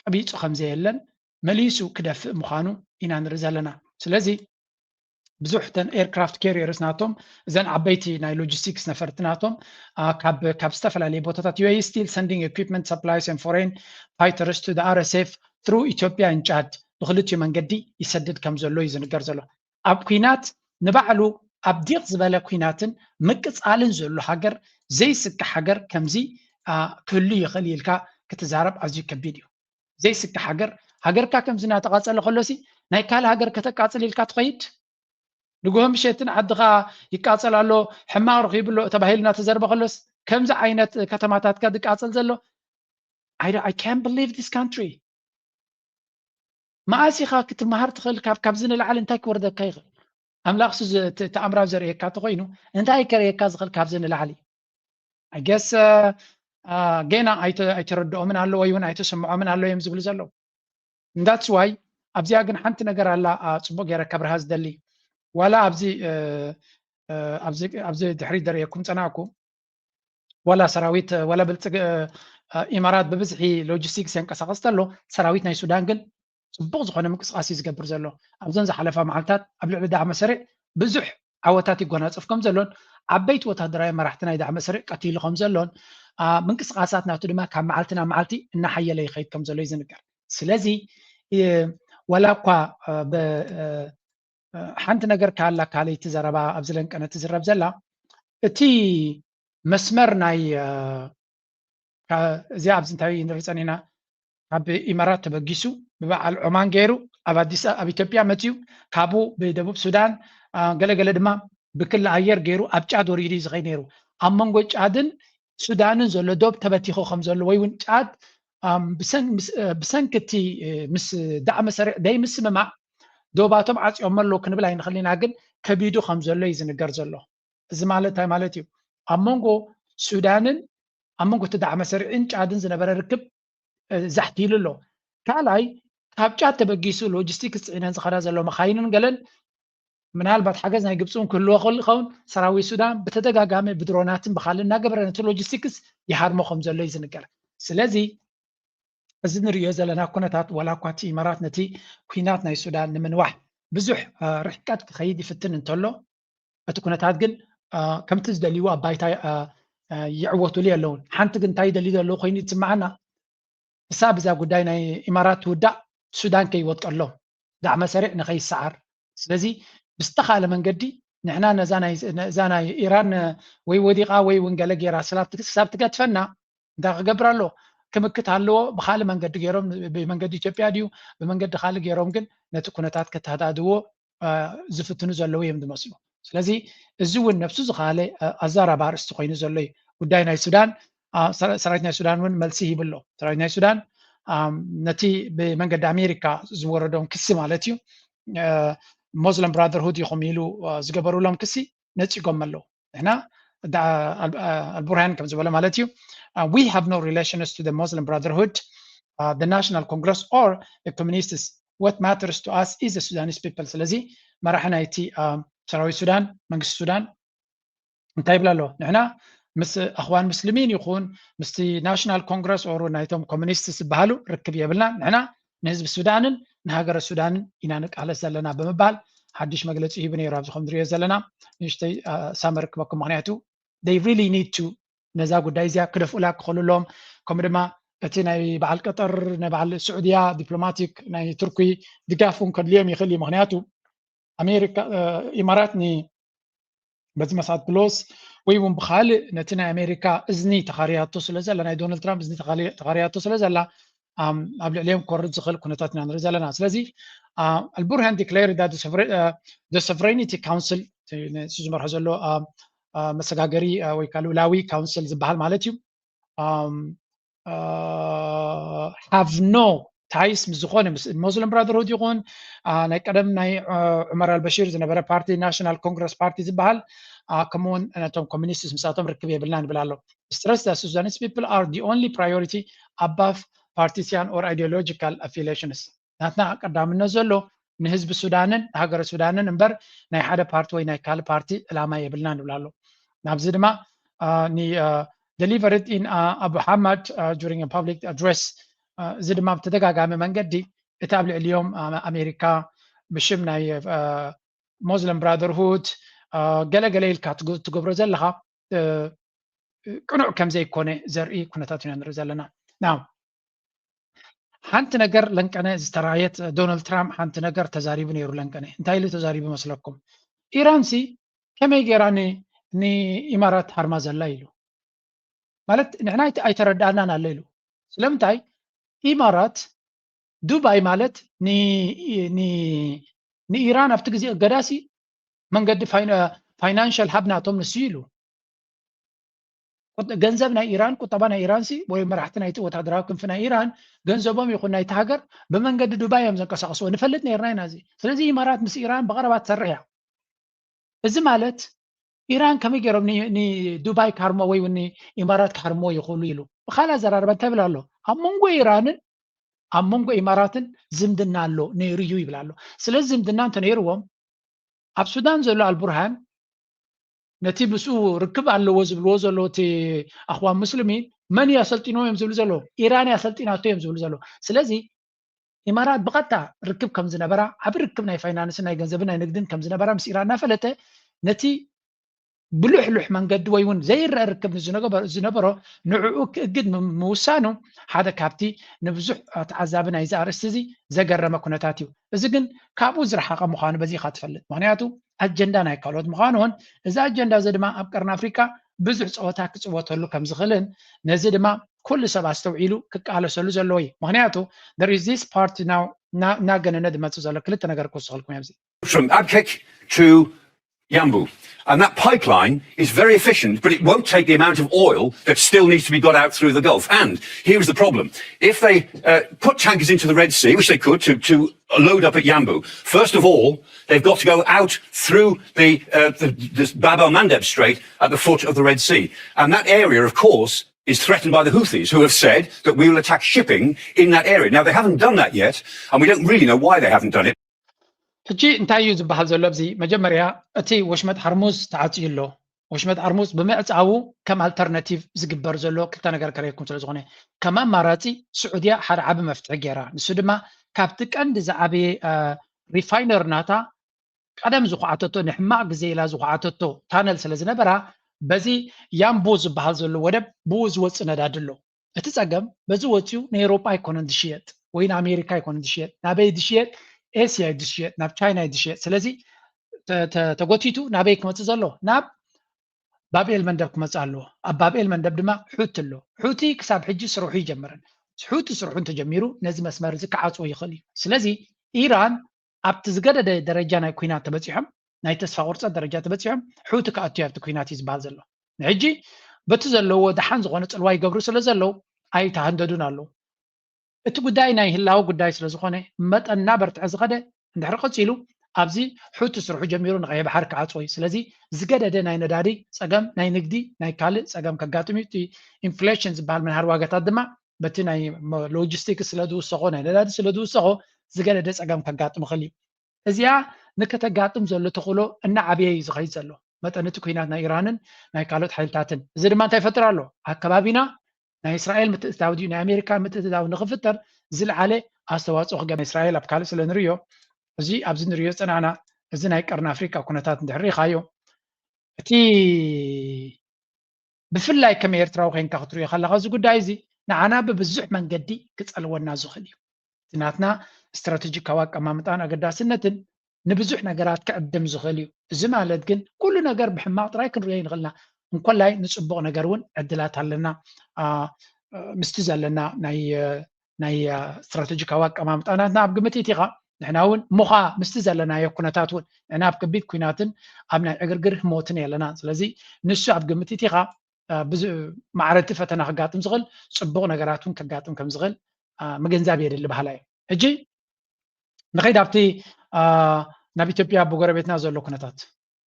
ቀቢፁ ከም ዘየለን መሊሱ ክደፍእ ምዃኑ ኢና ንርኢ ዘለና። ስለዚ ብዙሕ ተን aircraft carriers ናቶም እዘን ዓበይቲ ናይ ሎጂስቲክስ ነፈርቲ ናቶም ካብ ካብ ዝተፈላለየ ቦታታት UAE still sending equipment supplies and foreign fighters to the RSF through Ethiopia and Chad ብክልቲኡ መንገዲ ይሰድድ ከም ዘሎ እዩ ዝንገር ዘሎ። ኣብ ኲናት ንባዕሉ ኣብ ዲቕ ዝበለ ኲናትን ምቅፃልን ዘሎ ሃገር ዘይስክሕ ሃገር ከምዚ ክህሉ ይኽእል ኢልካ ክትዛረብ ኣዝዩ ከቢድ እዩ። ዘይስክሕ ሃገር ሃገርካ ከምዚ እናተቃፀለ ከሎሲ ናይ ካልእ ሃገር ከተቃፅል ኢልካ ትኸይድ? ንግሆ ምሸትን ዓድኻ ይቃፀል ኣሎ ሕማቕ ረኺቡ ኣሎ ተባሂሉ እናተዘርበ ከሎስ ከምዚ ዓይነት ከተማታትካ ዝቃፀል ዘሎ I can't believe this country። መኣስ ኢኻ ክትመሃር ትኽእል? ካብ ካብዚ ንላዕሊ እንታይ ክወርደካ ይኽእል? ኣምላኽ ሱ ተኣምራብ ዘርእየካ እንተኮይኑ እንታይ ከርእየካ ዝኽእል ካብዚ ንላዕሊ? I guess ገና ኣይተረድኦምን ኣሎ ወይ እውን ኣይተሰምዖምን ኣሎ እዮም ዝብሉ ዘለዉ። That's why ኣብዚኣ ግን ሓንቲ ነገር ኣላ ፅቡቅ ገይረ ከብርሃ ዝደሊ ዋላ ኣብዚ ድሕሪት ዘርእየኩም ፀናእኩ ዋላ ሰራዊት ዋላ ብልፅግ ኢማራት ብብዝሒ ሎጂስቲክስ የንቀሳቀስ ተሎ ሰራዊት ናይ ሱዳን ግን ጽቡቕ ዝኾነ ምንቅስቃስ እዩ ዝገብር ዘሎ። ኣብዘን ዝሓለፋ መዓልታት ኣብ ልዕሊ ዳዕመ ሰሪዕ ብዙሕ ዓወታት ይጎናጸፍ ከም ዘሎን ዓበይቲ ወታደራዊ መራሕቲ ናይ ዳዕመ ሰሪዕ ቀቲሉ ከም ዘሎን ምንቅስቃሳት ናቱ ድማ ካብ መዓልቲ ናብ መዓልቲ እናሓየለ ይኸይድ ከም ዘሎ እዩ ዝንገር። ስለዚ ዋላ እኳ ሓንቲ ነገር ካላ ካልይቲ ዘረባ ኣብዚ ለንቀነ ትዝረብ ዘላ እቲ መስመር ናይ እዚኣ ኣብዚ እንታይ ንርኢ ጸኒሕና ካብ ኢማራት ተበጊሱ ብበዓል ዖማን ገይሩ ኣብ ኣዲስ ኣብ ኢትዮጵያ መፅዩ ካብኡ ብደቡብ ሱዳን ገለገለ ድማ ብክሊ ኣየር ገይሩ ኣብ ጫድ ወሪዱ እዩ ዝኸይድ ነይሩ። ኣብ መንጎ ጫድን ሱዳንን ዘሎ ዶብ ተበቲኹ ከም ዘሎ ወይ እውን ጫድ ብሰንኪ እቲ ምስ ዳዕመ ሰሪዕ ደይ ምስምማዕ ዶባቶም ዓፅዮም ኣለዉ ክንብል ኣይንኽእልን ኢና፣ ግን ከቢዱ ከም ዘሎ እዩ ዝንገር ዘሎ። እዚ ማለት እንታይ ማለት እዩ? ኣብ መንጎ ሱዳንን ኣብ መንጎ እቲ ዳዕመ ሰሪዕን ጫድን ዝነበረ ርክብ ዛሕቲሉ ኣሎ። ካልኣይ ካብ ጫድ ተበጊሱ ሎጂስቲክስ ፅዒነን ዝኸዳ ዘሎ መኻይንን ገለን ምናልባት ሓገዝ ናይ ግብፂ እውን ክህልዎ ክእል ይኸውን። ሰራዊት ሱዳን ብተደጋጋሚ ብድሮናትን ብካልእ እናገበረ ነቲ ሎጂስቲክስ ይሃርሞ ከም ዘሎ እዩ ዝንገር። ስለዚ እዚ ንሪኦ ዘለና ኩነታት ዋላ እኳ እቲ ኢማራት ነቲ ኩናት ናይ ሱዳን ንምንዋሕ ብዙሕ ርሕቀት ክኸይድ ይፍትን እንተሎ እቲ ኩነታት ግን ከምቲ ዝደልይዎ ኣብ ባይታ ይዕወቱሉ የለውን። ሓንቲ ግን እንታይ ይደልዩ ዘለዉ ኮይኑ ይስምዓና። እሳ ብዛ ጉዳይ ናይ ኢማራት ትውዳእ ሱዳን ከይወጥቀሎም ዳዕመ ሰሪዕ ንኸይሰዓር። ስለዚ ብዝተኻለ መንገዲ ንሕና ነዛ ናይ ኢራን ወይ ወዲቓ ወይ እውን ገለ ገይራ ክሳብ ትገድፈና እንታይ ክገብር ኣለዎ? ክምክት ኣለዎ። ብካልእ መንገዲ ገይሮም ብመንገዲ ኢትዮጵያ ድዩ ብመንገዲ ካልእ ገይሮም ግን ነቲ ኩነታት ከተሃዳድዎ ዝፍትኑ ዘለዉ እዮም ዝመስሉ። ስለዚ እዚ እውን ነብሱ ዝኻለ ኣዛራቢ ኣርእስቲ ኮይኑ ዘሎ እዩ። ጉዳይ ናይ ሱዳን ሰራዊት ናይ ሱዳን እውን መልሲ ሂብሎ። ሰራዊት ናይ ሱዳን ነቲ ብመንገዲ ኣሜሪካ ዝወረዶም ክሲ ማለት እዩ ሞስለም ብራደርሁድ ኢኹም ኢሉ ዝገበሩሎም ክሲ ነፂጎም ኣለዉ። ንሕና ኣልቡርሃን ከም ዝበሎ ማለት እዩ we have no relations to the Muslim Brotherhood, the National Congress or the communists. What matters to us is the Sudanese people. ስለዚ መራሒ ናይቲ ሰራዊት ሱዳን መንግስቲ ሱዳን እንታይ ይብል ኣሎ? ንሕና ምስ ኣኽዋን ሙስሊሚን ይኹን ምስቲ ናሽናል ኮንግረስ ኦር ናይቶም ኮሚኒስት ዝበሃሉ ርክብ የብልናን። ንሕና ንህዝቢ ሱዳንን ንሃገረ ሱዳንን ኢና ንቃለስ ዘለና ብምባል ሓድሽ መግለፂ ሂቡ ነይሩ። ኣብዚ ከም ንሪኦ ዘለና ንእሽተይ ሳመር ክበኩም ምክንያቱ they really need to ነዛ ጉዳይ እዚኣ ክደፍኡላ ክኽእሉ ኣለዎም። ከምኡ ድማ እቲ ናይ በዓል ቀጠር ናይ በዓል ስዑድያ ዲፕሎማቲክ ናይ ቱርኪ ድጋፍ እውን ከድልዮም ይኽእል እዩ። ምክንያቱ ኣሜሪካ ኢማራት በዚ መሳት ብሎስ ወይ እውን ብካልእ ነቲ ናይ ኣሜሪካ እዝኒ ተኻርያቶ ስለ ዘላ ናይ ዶናልድ ትራምፕ እዝኒ ተኻርያቶ ስለ ዘላ ኣብ ልዕሊኦም ክወርድ ዝኽእል ኩነታት ኢና ንርኢ ዘለና። ስለዚ ኣልቡርሃን declared that the sovereignty council ንሱ ዝመርሖ ዘሎ መሰጋገሪ ወይ ከዓ ልኡላዊ ካውንስል ዝበሃል ማለት እዩ have no ties ምስ ዝኾነ ምስ ሙስሊም ብራደርሁድ ይኹን ናይ ቀደም ናይ ዑመር ኣልበሺር ዝነበረ ፓርቲ ናሽናል ኮንግረስ ፓርቲ ዝበሃል ከምኡውን ነቶም ኮሚኒስትስ ምሳቶም ርክብ የብልና ንብል ኣሎ። Stress that Sudanese people are the only priority above partisan or ideological affiliations. ናትና ቀዳምነት ዘሎ ንህዝቢ ሱዳንን ንሃገረ ሱዳንን እምበር ናይ ሓደ ፓርቲ ወይ ናይ ካልእ ፓርቲ ዕላማ የብልና ንብል ኣሎ። ናብዚ ድማ delivered in ኣቡ ሓማድ during public address እዚ ድማ ብተደጋጋሚ መንገዲ እቲ ኣብ ልዕሊኦም ኣሜሪካ ብሽም ናይ ሞስሊም ብራደርሁድ ገለገለ ኢልካ ትገብሮ ዘለካ ቅኑዕ ከም ዘይኮነ ዘርኢ ኩነታት ኢና ንርኢ ዘለና። ናው ሓንቲ ነገር ለንቀነ ዝተራየት ዶናልድ ትራምፕ ሓንቲ ነገር ተዛሪቡ ነይሩ። ለንቀነ እንታይ ኢሉ ተዛሪቡ መስለኩም? ኢራን ሲ ከመይ ገይራ ንኢማራት ሃርማ ዘላ ኢሉ ማለት ንሕና ኣይተረዳእናን ኣሎ ኢሉ። ስለምንታይ ኢማራት ዱባይ ማለት ንኢራን ኣብቲ ግዜ እገዳሲ መንገዲ ፋይናንሻል ሃብ ናቶም ንሱ ኢሉ። ገንዘብ ናይ ኢራን ቁጠባ ናይ ኢራን ሲ ወይ መራሕቲ ናይቲ ወታደራዊ ክንፊ ናይ ኢራን ገንዘቦም ይኹን ናይቲ ሃገር ብመንገዲ ዱባይ እዮም ዘንቀሳቀስዎ ንፈልጥ ነርና ኢና። እዚ ስለዚ ኢማራት ምስ ኢራን ብቀረባ ትሰርሕ እያ። እዚ ማለት ኢራን ከመይ ገይሮም ንዱባይ ክሃርሞ ወይ እውን ንኢማራት ክሃርሞ ይኽእሉ ኢሉ ብካልእ ኣዘራርባ እንታይ ይብል ኣሎ? ኣብ መንጎ ኢራንን ኣብ መንጎ ኢማራትን ዝምድና ኣሎ ነይሩ እዩ ይብል ኣሎ። ስለዚ ዝምድና እንተነይርዎም ኣብ ሱዳን ዘሎ ኣልቡርሃን ነቲ ምስኡ ርክብ ኣለዎ ዝብልዎ ዘሎ እቲ ኣኽዋን ሙስሊሚን መን እዩ ኣሰልጢንዎ እዮም ዝብሉ ዘለዉ? ኢራን እያ ኣሰልጢናቶ እዮም ዝብሉ ዘለዉ። ስለዚ ኢማራት ብቐጥታ ርክብ ከም ዝነበራ፣ ዓቢ ርክብ ናይ ፋይናንስን ናይ ገንዘብን ናይ ንግድን ከም ዝነበራ ምስ ኢራን እናፈለጠ፣ ነቲ ብልሕሉሕ መንገዲ ወይ እውን ዘይረአ ርክብ ዝነበሮ ንዕኡ ክእግድ ምውሳኑ ሓደ ካብቲ ንብዙሕ ተዓዛቢ ናይዚ ኣርእስቲ እዚ ዘገረመ ኩነታት እዩ። እዚ ግን ካብኡ ዝረሓቐ ምዃኑ በዚ ኢኻ ትፈልጥ። ምኽንያቱ ኣጀንዳ ናይ ካልኦት ምዃኑን እዚ ኣጀንዳ እዚ ድማ ኣብ ቀርኒ ኣፍሪካ ብዙሕ ፀወታ ክፅወተሉ ከም ዝኽእልን ነዚ ድማ ኩሉ ሰብ ኣስተውዒሉ ክቃለሰሉ ዘለዎ እዩ። ምኽንያቱ there is this part now እናገነነ ዝመፅእ ዘሎ ክልተ ነገር ክውስኸልኩም ኣብዚ from Abqeq to Yanbu. And that pipeline is very efficient, but it won't take the amount of oil that still needs to be got out through the Gulf. And here's the problem. If they uh, put tankers into the Red Sea, which they could to, to load up at Yanbu, first of all, they've got to go out through the, uh, the, the Bab el Mandeb Strait at the foot of the Red Sea. And that area, of course, is threatened by the Houthis, who have said that we will attack shipping in that area. Now, they haven't done that yet, and we don't really know why they haven't done it. ሕጂ እንታይ እዩ ዝበሃል ዘሎ ኣብዚ መጀመርያ እቲ ወሽመጥ ሓርሙዝ ተዓፅዩ ኣሎ። ወሽመጥ ሓርሙዝ ብምዕፃዉ ከም ኣልተርናቲቭ ዝግበር ዘሎ ክልተ ነገር ከረየኩም ስለ ዝኾነ ከም ኣማራፂ ስዑድያ ሓደ ዓቢ መፍትሒ ገይራ፣ ንሱ ድማ ካብቲ ቀንዲ ዝዓበየ ሪፋይነር ናታ ቀደም ዝኳዓተቶ ንሕማቕ ግዜ ኢላ ዝኳዓተቶ ታነል ስለ ዝነበራ በዚ ያምቡ ዝበሃል ዘሎ ወደብ ብኡ ዝወፅእ ነዳዲ ኣሎ። እቲ ፀገም በዚ ወፂኡ ንኤውሮጳ ኣይኮነን ዝሽየጥ ወይ ንኣሜሪካ ኣይኮነን ዝሽየጥ፣ ናበይ ዝሽየጥ? ኤስያ እዩ ዝሽየጥ፣ ናብ ቻይና እዩ ዝሽየጥ። ስለዚ ተጎቲቱ ናበይ ክመፅእ ዘሎ? ናብ ባብኤል መንደብ ክመፅእ ኣለዎ። ኣብ ባብኤል መንደብ ድማ ሑቲ ኣሎ። ሑቲ ክሳብ ሕጂ ስርሑ ይጀምርን። ሑቲ ስርሑ እንተጀሚሩ ነዚ መስመር እዚ ክዓፅዎ ይኽእል እዩ። ስለዚ ኢራን ኣብቲ ዝገደደ ደረጃ ናይ ኩናት ተበፂሖም ናይ ተስፋ ቁርፀት ደረጃ ተበፂሖም ሑቲ ክኣቱ ኣብቲ ኩናት እዩ ዝበሃል ዘሎ። ንሕጂ በቲ ዘለዎ ደሓን ዝኾነ ፅልዋ ይገብሩ ስለ ዘለዉ ኣይተሃንደዱን ኣለዉ። እቲ ጉዳይ ናይ ህላወ ጉዳይ ስለ ዝኾነ መጠን እናበርትዐ ዝኸደ እንድሕር ቀፂሉ ኣብዚ ሑቲ ስርሑ ጀሚሩ ንቀይሕ ባሕሪ ክዓፅዎ እዩ። ስለዚ ዝገደደ ናይ ነዳዲ ፀገም፣ ናይ ንግዲ፣ ናይ ካልእ ፀገም ከጋጥም እዩ። እቲ ኢንፍሌሽን ዝበሃል ምንሃር ዋጋታት ድማ በቲ ናይ ሎጂስቲክስ ስለ ዝውሰኾ ናይ ነዳዲ ስለ ዝውሰኾ ዝገደደ ፀገም ከጋጥም ይኽእል እዩ። እዚኣ ንከተጋጥም ዘሎ ተኽእሎ እናዓበየ እዩ ዝኸይድ ዘሎ መጠን እቲ ኩናት ናይ ኢራንን ናይ ካልኦት ሓይልታትን። እዚ ድማ እንታይ ይፈጥር ኣሎ? ኣብ ከባቢና ናይ እስራኤል ምትእትታው ድዩ ናይ ኣሜሪካ ምትእትታው ንክፍጠር ዝለዓለ ኣስተዋፅኦ ክገብር እስራኤል ኣብ ካልእ ስለ ንሪኦ እዚ ኣብዚ ንሪኦ ዝፀናዕና እዚ ናይ ቀርኒ ኣፍሪካ ኩነታት እንድሕር ርኢኻዮ እቲ ብፍላይ ከም ኤርትራዊ ኮይንካ ክትሪኦ ከለካ እዚ ጉዳይ እዚ ንዓና ብብዙሕ መንገዲ ክፀልወና ዝኽእል እዩ። እቲ ናትና ስትራተጂካዊ ኣቀማምጣን ኣገዳስነትን ንብዙሕ ነገራት ክዕድም ዝኽእል እዩ። እዚ ማለት ግን ኩሉ ነገር ብሕማቕ ጥራይ ክንሪኦ ይንኽእልና እንኮላይ ንፅቡቕ ነገር እውን ዕድላት ኣለና። ምስቲ ዘለና ናይ ናይ ስትራተጂካዊ ኣቀማምጣ ናትና ኣብ ግምት ኢቲኻ ንሕና እውን ምዃ ምስቲ ዘለናዮ ኩነታት እውን ንሕና ኣብ ከቢድ ኩናትን ኣብ ናይ ዕግርግር ህሞትን የለና። ስለዚ ንሱ ኣብ ግምት ኢቲኻ ማዕረቲ ፈተና ክጋጥም ዝኽእል ፅቡቕ ነገራት እውን ከጋጥም ከም ዝኽእል ምግንዛብ የድሊ ባህላ እዩ። ሕጂ ንኸይድ ኣብቲ ናብ ኢትዮጵያ ብጎረቤትና ዘሎ ኩነታት።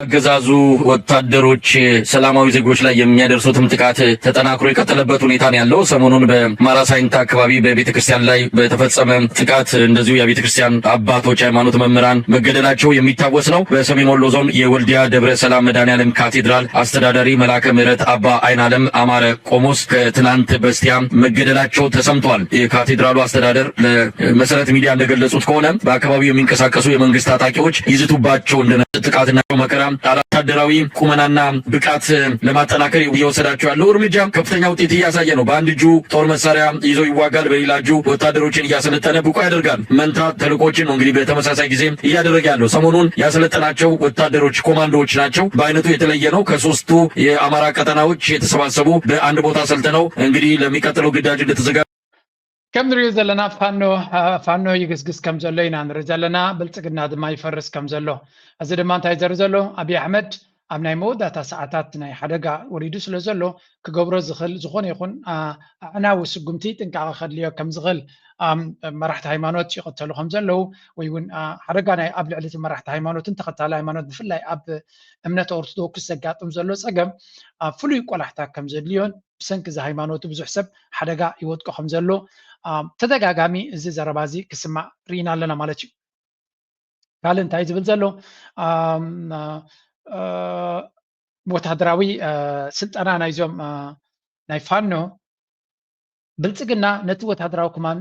አገዛዙ ወታደሮች ሰላማዊ ዜጎች ላይ የሚያደርሱትም ጥቃት ተጠናክሮ የቀጠለበት ሁኔታ ነው ያለው። ሰሞኑን በማራሳይንት አካባቢ በቤተክርስቲያን ላይ በተፈጸመ ጥቃት እንደዚሁ የቤተክርስቲያን አባቶች፣ ሃይማኖት መምህራን መገደላቸው የሚታወስ ነው። በሰሜን ወሎ ዞን የወልዲያ ደብረ ሰላም መድኃኔዓለም ካቴድራል አስተዳዳሪ መልአከ ምሕረት አባ አይናለም አማረ ቆሞስ ከትናንት በስቲያ መገደላቸው ተሰምቷል። የካቴድራሉ አስተዳደር ለመሰረት ሚዲያ እንደገለጹት ከሆነ በአካባቢው የሚንቀሳቀሱ የመንግስት ታጣቂዎች ይዝቱባቸው እንደነ ጥቃትና መከራ ወታደራዊ ቁመናና ብቃት ለማጠናከር እየወሰዳቸው ያለው እርምጃ ከፍተኛ ውጤት እያሳየ ነው። በአንድ እጁ ጦር መሳሪያ ይዞ ይዋጋል፣ በሌላ እጁ ወታደሮችን እያሰለጠነ ብቁ ያደርጋል። መንታ ተልእኮችን ነው እንግዲህ በተመሳሳይ ጊዜ እያደረገ ያለው። ሰሞኑን ያሰለጠናቸው ወታደሮች ኮማንዶዎች ናቸው። በአይነቱ የተለየ ነው። ከሶስቱ የአማራ ቀጠናዎች የተሰባሰቡ በአንድ ቦታ ሰልጥነው እንግዲህ ለሚቀጥለው ግዳጅ እንደተዘጋጁ ከም ንሪኦ ዘለና ፋኖ ፋኖ ይግስግስ ከም ዘሎ ኢና ንርኢ ዘለና። ብልፅግና ድማ ይፈርስ ከም ዘሎ። እዚ ድማ እንታይ ዘርኢ ዘሎ ኣብይ ኣሕመድ ኣብ ናይ መወዳእታ ሰዓታት ናይ ሓደጋ ወሪዱ ስለ ዘሎ ክገብሮ ዝኽእል ዝኾነ ይኹን ኣዕናዊ ስጉምቲ ጥንቃቐ ከድልዮ ከም ዝኽእል መራሕቲ ሃይማኖት ይቐተሉ ከም ዘለዉ ወይ እውን ሓደጋ ናይ ኣብ ልዕሊ እቲ መራሕቲ ሃይማኖትን ተኸታሊ ሃይማኖት ብፍላይ ኣብ እምነት ኦርቶዶክስ ዘጋጥም ዘሎ ፀገም ፍሉይ ቆላሕታ ከም ዘድልዮን ብሰንኪ እዚ ሃይማኖቱ ብዙሕ ሰብ ሓደጋ ይወድቆ ከም ዘሎ ተደጋጋሚ እዚ ዘረባ እዚ ክስማዕ ርኢና ኣለና ማለት እዩ። ካልእ እንታይ ዝብል ዘሎ ወታደራዊ ስልጠና ናይዞም ናይ ፋኖ ብልፅግና ነቲ ወታደራዊ ኮማን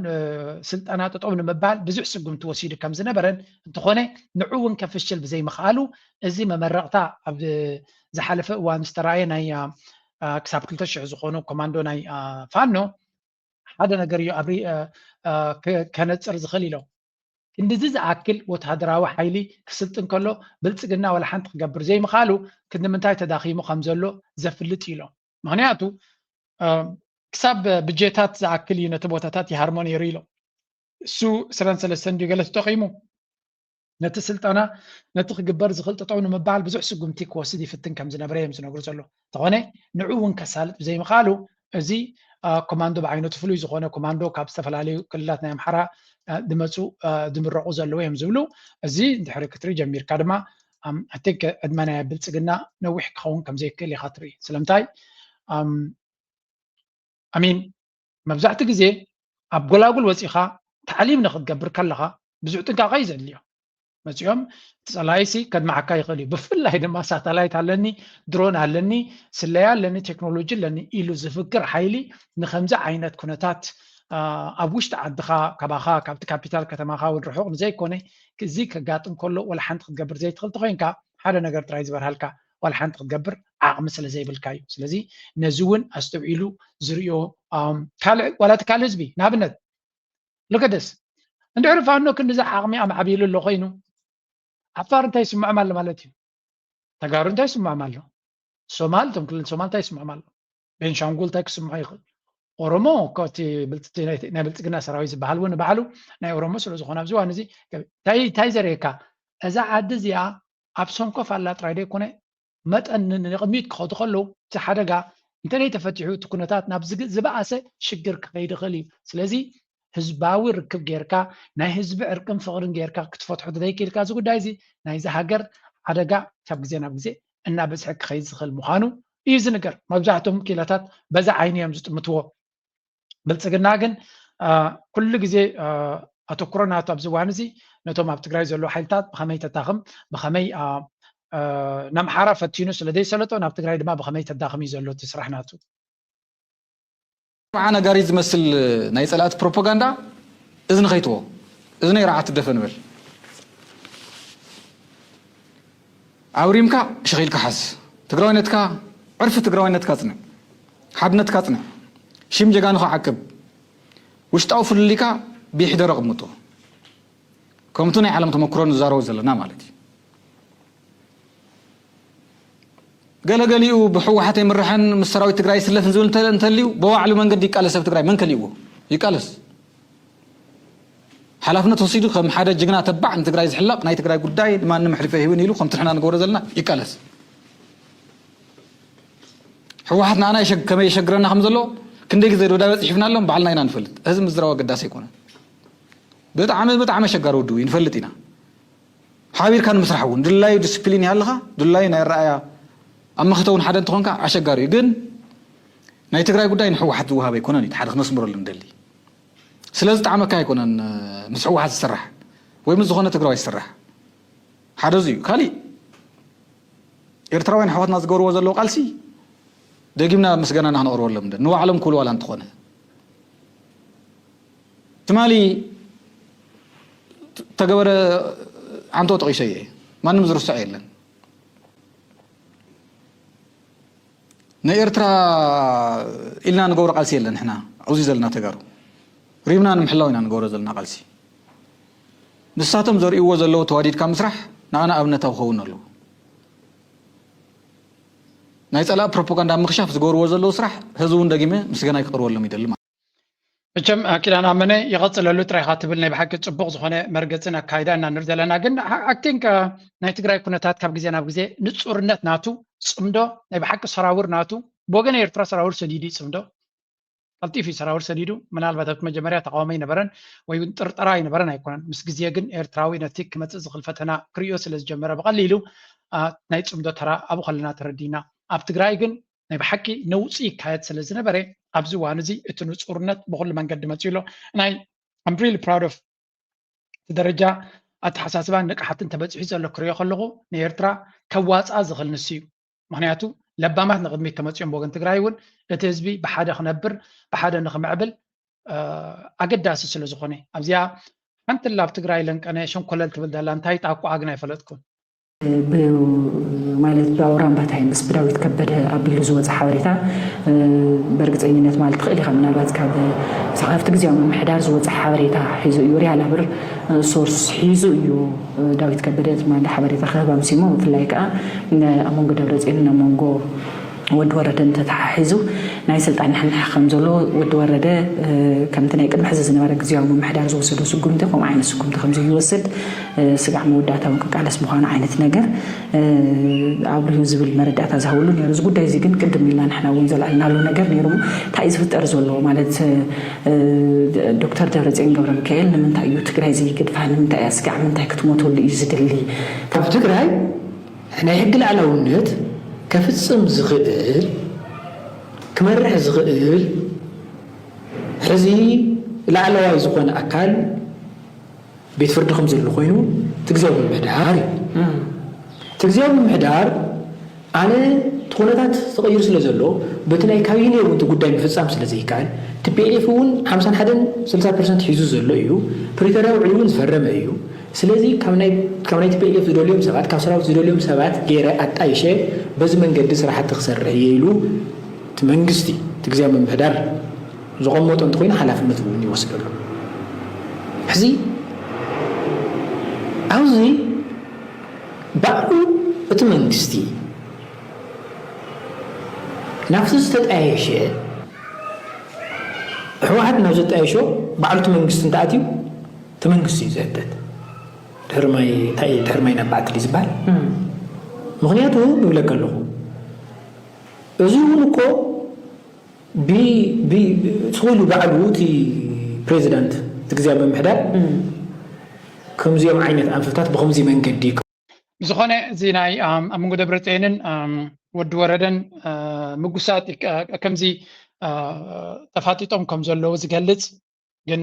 ስልጠና ጠጠው ንምባል ብዙሕ ስጉምቲ ወሲዱ ከም ዝነበረን፣ እንተኾነ ንዑ እውን ከፍሽል ብዘይምኽኣሉ፣ እዚ መመረቕታ ኣብ ዝሓለፈ እዋን ዝተረኣየ ናይ ክሳብ ክልተ ሽሕ ዝኾኑ ኮማንዶ ናይ ፋኖ ሓደ ነገር እዩ ኣብሪ ከነፅር ዝኽእል ኢሎም። ክንድዚ ዝኣክል ወታደራዊ ሓይሊ ክስልጥን ከሎ ብልፅግና ዋላ ሓንቲ ክገብር ዘይምኽኣሉ ክንዲ ምንታይ ተዳኺሙ ከም ዘሎ ዘፍልጥ ኢሎም። ምክንያቱ ክሳብ ብጀታት ዝኣክል እዩ ነቲ ቦታታት ይሃርሞ ነይሩ ኢሎም። እሱ ዕስራን ሰለስተን ድዩ ገለ ተጠቒሙ ነቲ ስልጠና ነቲ ክግበር ዝኽእል ጠጠው ንምባል ብዙሕ ስጉምቲ ክወስድ ይፍትን ከም ዝነበረ እዮም ዝነግሩ ዘሎ። እንተኾነ ንዑ እውን ከሳልጥ ብዘይምኽኣሉ እዚ ኮማንዶ ብዓይነቱ ፍሉይ ዝኾነ ኮማንዶ ካብ ዝተፈላለዩ ክልላት ናይ ኣምሓራ ዝመፁ ዝምረቑ ዘለዉ እዮም ዝብሉ። እዚ እንድሕሪ ክትርኢ ጀሚርካ ድማ ኣይ ቲንክ ዕድመ ናይ ብልፅግና ነዊሕ ክኸውን ከም ዘይክእል ኢኻ ትርኢ። ስለምንታይ ኣሚን መብዛሕትኡ ግዜ ኣብ ጎላጉል ወፂኻ ታዕሊም ንክትገብር ከለኻ ብዙሕ ጥንቃቐ እዩ ዘድልዮ። መፂኦም እቲ ፀላኢሲ ከድምዓካ ይኽእል እዩ። ብፍላይ ድማ ሳተላይት ኣለኒ፣ ድሮን ኣለኒ፣ ስለያ ኣለኒ፣ ቴክኖሎጂ ኣለኒ ኢሉ ዝፍክር ሓይሊ ንከምዚ ዓይነት ኩነታት ኣብ ውሽጢ ዓድኻ ካባኻ ካብቲ ካፒታል ከተማኻ እውን ርሑቕ ንዘይኮነ እዚ ከጋጥም ከሎ ወላ ሓንቲ ክትገብር ዘይትኽእል ተኮይንካ ሓደ ነገር ጥራይ ዝበርሃልካ ዋላ ሓንቲ ክትገብር ዓቕሚ ስለ ዘይብልካ እዩ። ስለዚ ነዚ እውን ኣስተውዒሉ ዝርእዮ ካልእ ዋላ እቲ ካልእ ህዝቢ ንኣብነት ልክደስ እንድሕሪ ፋኖ ክንዲዚ ዓቕሚ ኣማዕቢሉ ኣሎ ኮይኑ ዓፋር እንታይ ይስምዖም ኣሎ ማለት እዩ። ተጋሩ እንታይ ይስምዖም ኣሎ? ሶማል እቶም ክልል ሶማል እንታይ ይስምዖም ኣሎ? ቤንሻንጉል እንታይ ክስምዖ ይኽእል? ኦሮሞ እቲ ናይ ብልፅግና ሰራዊት ዝበሃል እውን ንባዕሉ ናይ ኦሮሞ ስለ ዝኾነ ኣብዚ እዋን እዚ እንታይ ዘርእየካ እዛ ዓዲ እዚኣ ኣብ ሰንኮፍ ኣላ ጥራይ ዘይኮነ መጠን ንቕድሚት ክኸዱ ከለዉ እቲ ሓደጋ እንተደይ ተፈቲሑ እቲ ኩነታት ናብ ዝበኣሰ ሽግር ክኸይድ ይኽእል እዩ። ስለዚ ህዝባዊ ርክብ ጌርካ ናይ ህዝቢ ዕርቅን ፍቕርን ጌርካ ክትፈትሖ ተዘይክኢልካ እዚ ጉዳይ እዚ ናይዚ ሃገር ሓደጋ ካብ ግዜ ናብ ግዜ እናበዝሐ ክኸይድ ዝኽእል ምዃኑ እዩ ዝንገር። መብዛሕትኦም ክኢላታት በዛ ዓይኒ እዮም ዝጥምትዎ። ብልፅግና ግን ኩሉ ግዜ ኣተኩሮ ናቱ ኣብዚ እዋን እዚ ነቶም ኣብ ትግራይ ዘለዉ ሓይልታት ብኸመይ ተታኽም ብኸመይ ንኣምሓራ ፈቲኑ ስለ ዘይሰለጦ ናብ ትግራይ ድማ ብኸመይ ተዳኽም እዩ ዘሎ እቲ ስራሕ ናቱ። መዓ ነጋሪት ዝመስል ናይ ፀላእቲ ፕሮፓጋንዳ እዝኒ ከይትዎ እዝነይ ርዓት ትደፈን በል። ኣብሪምካ ሽኺልካ ሓዝ። ትግራዋይነትካ ዕርፊ ትግራዋይነትካ ፅንዕ። ሓድነትካ ፅንዕ። ሽም ጀጋኑኻ ዓቅብ። ውሽጣዊ ፍልልይካ ብይሕደር ኣቕምጦ። ከምቱ ናይ ዓለም ተመክሮ ንዛረቦ ዘለና ማለት እዩ። ገለገሊኡ ብህወሓት ኣይምረሐን ምስ ሰራዊት ትግራይ ይስለፍን ዝብል እንተልዩ ብባዕሉ መንገዲ ይቃለስ። ኣብ ትግራይ መን ከሊእዎ ይቃለስ። ሓላፍነት ወሲዱ ከም ሓደ ጅግና ተባዕ ንትግራይ ዝሕለቕ ናይ ትግራይ ጉዳይ ንማንም ኣሕሊፉ ኣይህብን ኢሉ ከምቲ ንሕና ንገብሮ ዘለና ይቃለስ። ህወሓት ንኣና ከመይ የሸግረና ከም ዘሎ ክንደይ ግዜ ደብዳበ ፅሒፍናሎም ባዕልና ኢና ንፈልጥ። እዚ ምዝራብ ኣገዳሲ ኣይኮነን። ብጣዕሚ ብጣዕሚ ኣሸጋሪ ውድብ እዩ ንፈልጥ ኢና። ሓቢርካ ንምስራሕ እውን ድላዩ ዲስፕሊን ይሃልኻ ድላዩ ናይ ኣረኣያ ኣብ መኸተ እውን ሓደ እንተኾንካ ኣሸጋሪ እዩ። ግን ናይ ትግራይ ጉዳይ ንህወሓት ዝወሃብ ኣይኮነን እዩ ሓደ ክነስምረሉ ንደሊ። ስለ ዝጠዓመካ ኣይኮነን ምስ ህወሓት ዝስራሕ ወይ ምስ ዝኾነ ትግራዋይ ዝስራሕ ሓደ እዚ እዩ። ካሊእ ኤርትራውያን ኣሕዋትና ዝገብርዎ ዘለዉ ቃልሲ ደጊምና ምስጋናና ክነቕርበሎም ንደሊ ንባዕሎም ክብሉ ዋላ እንተኾነ ትማሊ ተገበረ ዓንቶ ጠቒሰ እየ። ማንም ዝርስዖ የለን። ንኤርትራ ኢልና ንገብሮ ቃልሲ የለን። ንሕና ኣብዚ ዘለና ተጋሩ ሪምና ንምሕላው ኢና ንገብሮ ዘለና ቃልሲ። ንሳቶም ዘርእይዎ ዘለዉ ተዋዲድካ ምስራሕ ንኣና ኣብነታዊ ክኸውን ኣለዎ። ናይ ፀላእ ፕሮፓጋንዳ ምክሻፍ ዝገብርዎ ዘለዉ ስራሕ ህዚ እውን ደጊመ ምስጋናይ ክቕርበሎም ይደሊ ማለት። መቸም ኪዳን ኣመነ ይቐፅለሉ ጥራይካ ትብል ናይ ብሓቂ ፅቡቕ ዝኾነ መርገፅን ኣካይዳ ኢና ንርኢ ዘለና። ግን ኣክቲንክ ናይ ትግራይ ኩነታት ካብ ግዜ ናብ ግዜ ንፁርነት ናቱ ፅምዶ ናይ ብሓቂ ሰራውር ናቱ ብወገን ኤርትራ ሰራውር ሰዲዱ እዩ ፅምዶ ቀልጢፉ እዩ ሰራውር ሰዲዱ። ምናልባት ኣብቲ መጀመርያ ተቃውሞ ኣይነበረን ወይ እውን ጥርጠራ ኣይነበረን ኣይኮነን። ምስ ግዜ ግን ኤርትራዊ ነቲ ክመፅእ ዝኽእል ፈተና ክርእዮ ስለ ዝጀመረ ብቐሊሉ ናይ ፅምዶ ተራ ኣብኡ ከለና ተረዲና። ኣብ ትግራይ ግን ናይ ብሓቂ ነውፂ ይካየድ ስለ ዝነበረ ኣብዚ እዋን እዚ እቲ ንፁርነት ብኩሉ መንገዲ መፅኡ ኣሎ። ናይ I'm really proud of እቲ ደረጃ ኣተሓሳስባን ንቕሓትን ተበፂሑ ዘሎ ክሪኦ ከለኹ ንኤርትራ ከዋፅኣ ዝኽእል ንሱ እዩ። ምክንያቱ ለባማት ንቕድሚት ተመፂኦም ብወገን ትግራይ እውን እቲ ህዝቢ ብሓደ ክነብር ብሓደ ንክምዕብል ኣገዳሲ ስለ ዝኾነ ኣብዚኣ ሓንቲ ላብ ትግራይ ለንቀነ ሸንኮለል ትብል ዘላ እንታይ ጣቋዓ ግን ኣይፈለጥኩን። ማለት ብኣውራምባታይምስ ብዳዊት ከበደ ኣቢሉ ዝወፀ ሓበሬታ በእርግፀኝነት ማለት ትኽእል ኢኻ። ምናልባት ካብ ካብቲ ግዜያዊ ምምሕዳር ዝወፀ ሓበሬታ ሒዙ እዩ። ሪያል ኣብር ሶርስ ሒዙ እዩ ዳዊት ከበደ ትማሊ ሓበሬታ ክህብ ኣምሲሞ። ብፍላይ ከዓ ኣብ መንጎ ደብረፅዮንን ኣብ መንጎ ወዲ ወረደን ተተሓሒዙ ናይ ስልጣን ንሕንሕ ከም ዘሎ ወዲ ወረደ ከምቲ ናይ ቅድሚ ሕዚ ዝነበረ ግዜያዊ ምምሕዳር ዝወሰዶ ስጉምቲ ከምኡ ዓይነት ስጉምቲ ከም ዘይወስድ ስጋዕ መወዳእታ እውን ክቃለስ ምዃኑ ዓይነት ነገር ኣብሪሁ ዝብል መረዳእታ ዝሃብሉ ነይሩ። እዚ ጉዳይ እዚ ግን ቅድም ኢልና ንሕና እውን ዘልዓልናሉ ነገር ነይሩ። እንታይ እዩ ዝፍጠር ዘሎ ማለት ዶክተር ደብረፅዮን ገብረ ሚካኤል ንምንታይ እዩ ትግራይ ዘይገድፋ? ንምንታይ እያ ስጋዕ ምንታይ ክትሞተሉ እዩ ዝደሊ? ኣብ ትግራይ ናይ ሕጊ ላዕላውነት ከፍፅም ዝኽእል ክመርሕ ዝኽእል ሕዚ ላዕለዋይ ዝኾነ ኣካል ቤት ፍርዲ ከም ዘሎ ኮይኑ እቲ ግዜያዊ ምምሕዳር እዩ። እቲ ግዜያዊ ምምሕዳር ኣነ እቲ ኩነታት ተቐይሩ ስለ ዘሎ በቲ ናይ ካቢነ እውን እቲ ጉዳይ ምፍፃም ስለ ዘይከኣል ቲፒኤልኤፍ እውን ሓምሳን ሓደን ስልሳ ፐርሰንት ሒዙ ዘሎ እዩ። ፕሪቶርያ ውዕል እውን ዝፈረመ እዩ። ስለዚ ካብ ናይ ካብ ናይ ቲፒኤልኤፍ ዝደልዮም ሰባት ካብ ሰራዊት ዝደልዮም ሰባት ገይረ ኣጣይሸ በዚ መንገዲ ስራሕቲ ክሰርሕ እየ ኢሉ እቲ መንግስቲ እቲ ግዜያዊ ምምሕዳር ዘቐመጦ እንተኮይኑ ሓላፍነት እውን ይወስደሉ። ሕዚ ኣብዚ ባዕሉ እቲ መንግስቲ ናብቲ ዝተጣየሸ ህወሓት ናብ ዘጣየሾ ባዕሉ እቲ መንግስቲ እንተኣትዩ እቲ መንግስቲ እዩ ዝሕተት። ድሕሪ ማይ እንታይ ድሕሪ ማይ ናብ ባዕቲ ድዩ ዝበሃል? ምክንያቱ ይብለካ ኣለኹ እዚ እውን እኮ ስኹሉ ባዕሉ እቲ ፕሬዚዳንት እቲ ግዜያዊ ምምሕዳር ከምዚኦም ዓይነት ኣንፈታት ብከምዚ መንገዲ ብዝኾነ እዚ ናይ ኣብ መንጎ ደብረፅዮንን ወዲ ወረደን ምጉሳጥ ከምዚ ተፋጢጦም ከም ዘለዉ ዝገልፅ ግን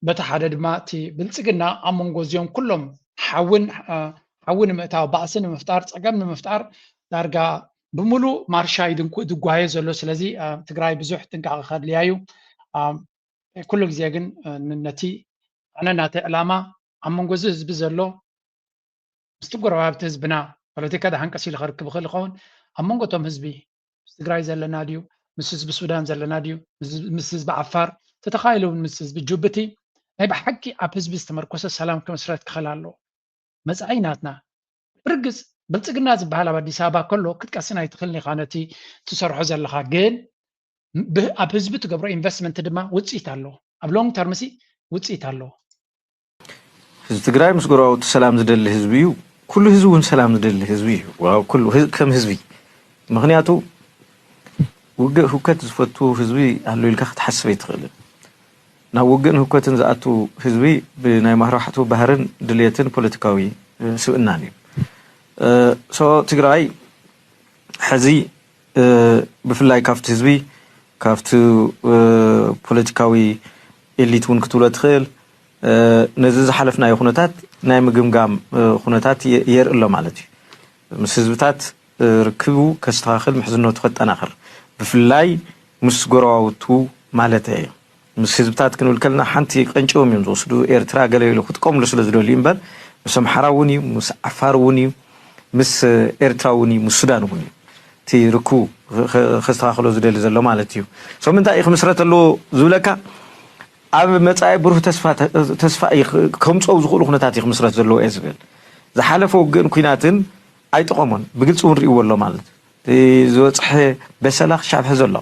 በቲ ሓደ ድማ እቲ ብልፅግና ኣብ መንጎ እዚኦም ኩሎም ሓዊ ንምእታው ባእሲ ንምፍጣር ፀገም ንምፍጣር ዳርጋ ብምሉእ ማርሻ እዩ ድጓየ ዘሎ። ስለዚ ትግራይ ብዙሕ ጥንቃቐ ከድልያ እዩ። ኩሉ ግዜ ግን ነቲ ኣነ ናተይ ዕላማ ኣብ መንጎ እዚ ህዝቢ ዘሎ ምስቲ ጎረባብቲ ህዝብና ፖለቲካ ደሓን ቀስ ኢሉ ከርክብ ይኽእል ይኸውን ኣብ መንጎ እቶም ህዝቢ ምስ ትግራይ ዘለና ድዩ ምስ ህዝቢ ሱዳን ዘለና ድዩ ምስ ህዝቢ ዓፋር ተተኻኢሉ እውን ምስ ህዝቢ ጅቡቲ ናይ ብሓቂ ኣብ ህዝቢ ዝተመርኮሰ ሰላም ክምስረት ክኽእል ኣለዎ። መፃኢ ናትና ብርግፅ ብልፅግና ዝበሃል ኣብ ኣዲስ ኣበባ ከሎ ክትቀስን ኣይትኽእልን ኢኻ ነቲ ትሰርሖ ዘለኻ ግን ኣብ ህዝቢ ትገብሮ ኢንቨስትመንት ድማ ውፅኢት ኣለዎ ኣብ ሎንግ ተርምሲ ውፅኢት ኣለዎ። ህዝቢ ትግራይ ምስ ጎረባብቱ ሰላም ዝደሊ ህዝቢ እዩ። ኩሉ ህዝቢ እውን ሰላም ዝደሊ ህዝቢ እዩ። ከም ህዝቢ ምክንያቱ ውግእ ህውከት ዝፈቱ ህዝቢ ኣሎ ኢልካ ክትሓስብ ኣይትኽእልን። ናብ ውግእን ህውከትን ዝኣቱ ህዝቢ ብናይ ማህርባሕቱ ባህርን ድልየትን ፖለቲካዊ ስብእናን እዩ። ሶ ትግራይ ሕዚ ብፍላይ ካብቲ ህዝቢ ካብቲ ፖለቲካዊ ኤሊት እውን ክትብሎ ትኽእል ነዚ ዝሓለፍናዮ ኩነታት ናይ ምግምጋም ኩነታት የርኢ ኣሎ ማለት እዩ። ምስ ህዝብታት ርክቡ ከስተኻኽል ምሕዝነቱ ከጠናኽር ብፍላይ ምስ ጎረባብቱ ማለት እየ። ምስ ህዝብታት ክንብል ከለና ሓንቲ ቀንጭቦም እዮም ዝወስዱ ኤርትራ ገለ ኢሉ ክጥቀምሉ ስለ ዝደልዩ እምበር ምስ ኣምሓራ እውን እዩ ምስ ዓፋር እውን እዩ ምስ ኤርትራ እውን እዩ ምስ ሱዳን እውን እዩ እቲ ርክቡ ከስተኻኽሎ ዝደሊ ዘሎ ማለት እዩ። ሶ ምንታይ እዩ ክምስረት ኣለዎ ዝብለካ ኣብ መፃኢ ብሩህ ተስፋ እዩ ከምፀው ዝኽእሉ ኩነታት እዩ ክምስረት ዘለዎ እየ ዝብል። ዝሓለፈ ውግእን ኩናትን ኣይጠቐሞን ብግልፂ እውን ርእይዎ ኣሎ ማለት ዝበፅሐ በሰላ ክሻብ ሕዚ ኣሎ።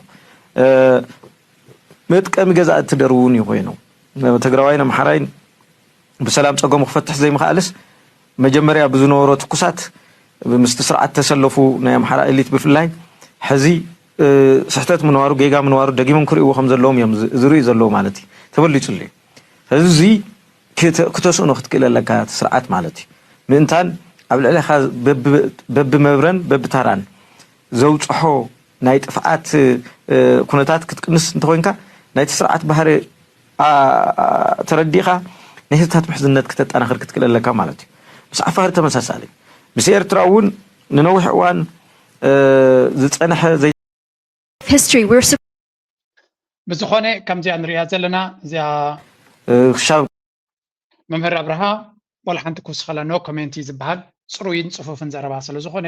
መጥቀሚ ገዛእቲ ደርቡ እውን እዩ ኮይኑ ትግራዋይን ኣምሓራይን ብሰላም ፀገሙ ክፈትሕ ዘይምኽኣልስ መጀመርያ ብዝነበሮ ትኩሳት ምስቲ ስርዓት ተሰለፉ ናይ ኣምሓራ ኤሊት ብፍላይ ሕዚ ስሕተት ምንባሩ ጌጋ ምንባሩ ደጊሞም ክርእይዎ ከም ዘለዎም እዮም ዝርእዩ ዘለዉ ማለት እዩ ተበሊፁሉ እዩ። ሕዚ እዚ ክተስእኖ ክትክእል ኣለካ እቲ ስርዓት ማለት እዩ። ምእንታን ኣብ ልዕሌኻ በብመብረን በብታራን ዘውፅሖ ናይ ጥፍኣት ኩነታት ክትቅንስ እንተኮይንካ ናይቲ ስርዓት ባህሪ ተረዲእኻ ናይ ህዝብታት ምሕዝነት ክተጠናኽር ክትክእል ኣለካ ማለት እዩ። ምስ ዓፋር ተመሳሳሊ ምስ ኤርትራ እውን ንነዊሕ እዋን ዝፀንሐ ዘይ History. We're ብዝኾነ ከምዚኣ ንሪኣ ዘለና እዚኣ ክሻብ መምህር ኣብርሃ ዋላ ሓንቲ ክውስኸላ ኖ ኮሜንት እዩ ዝበሃል። ፅሩይን ፅፉፍን ዘረባ ስለ ዝኾነ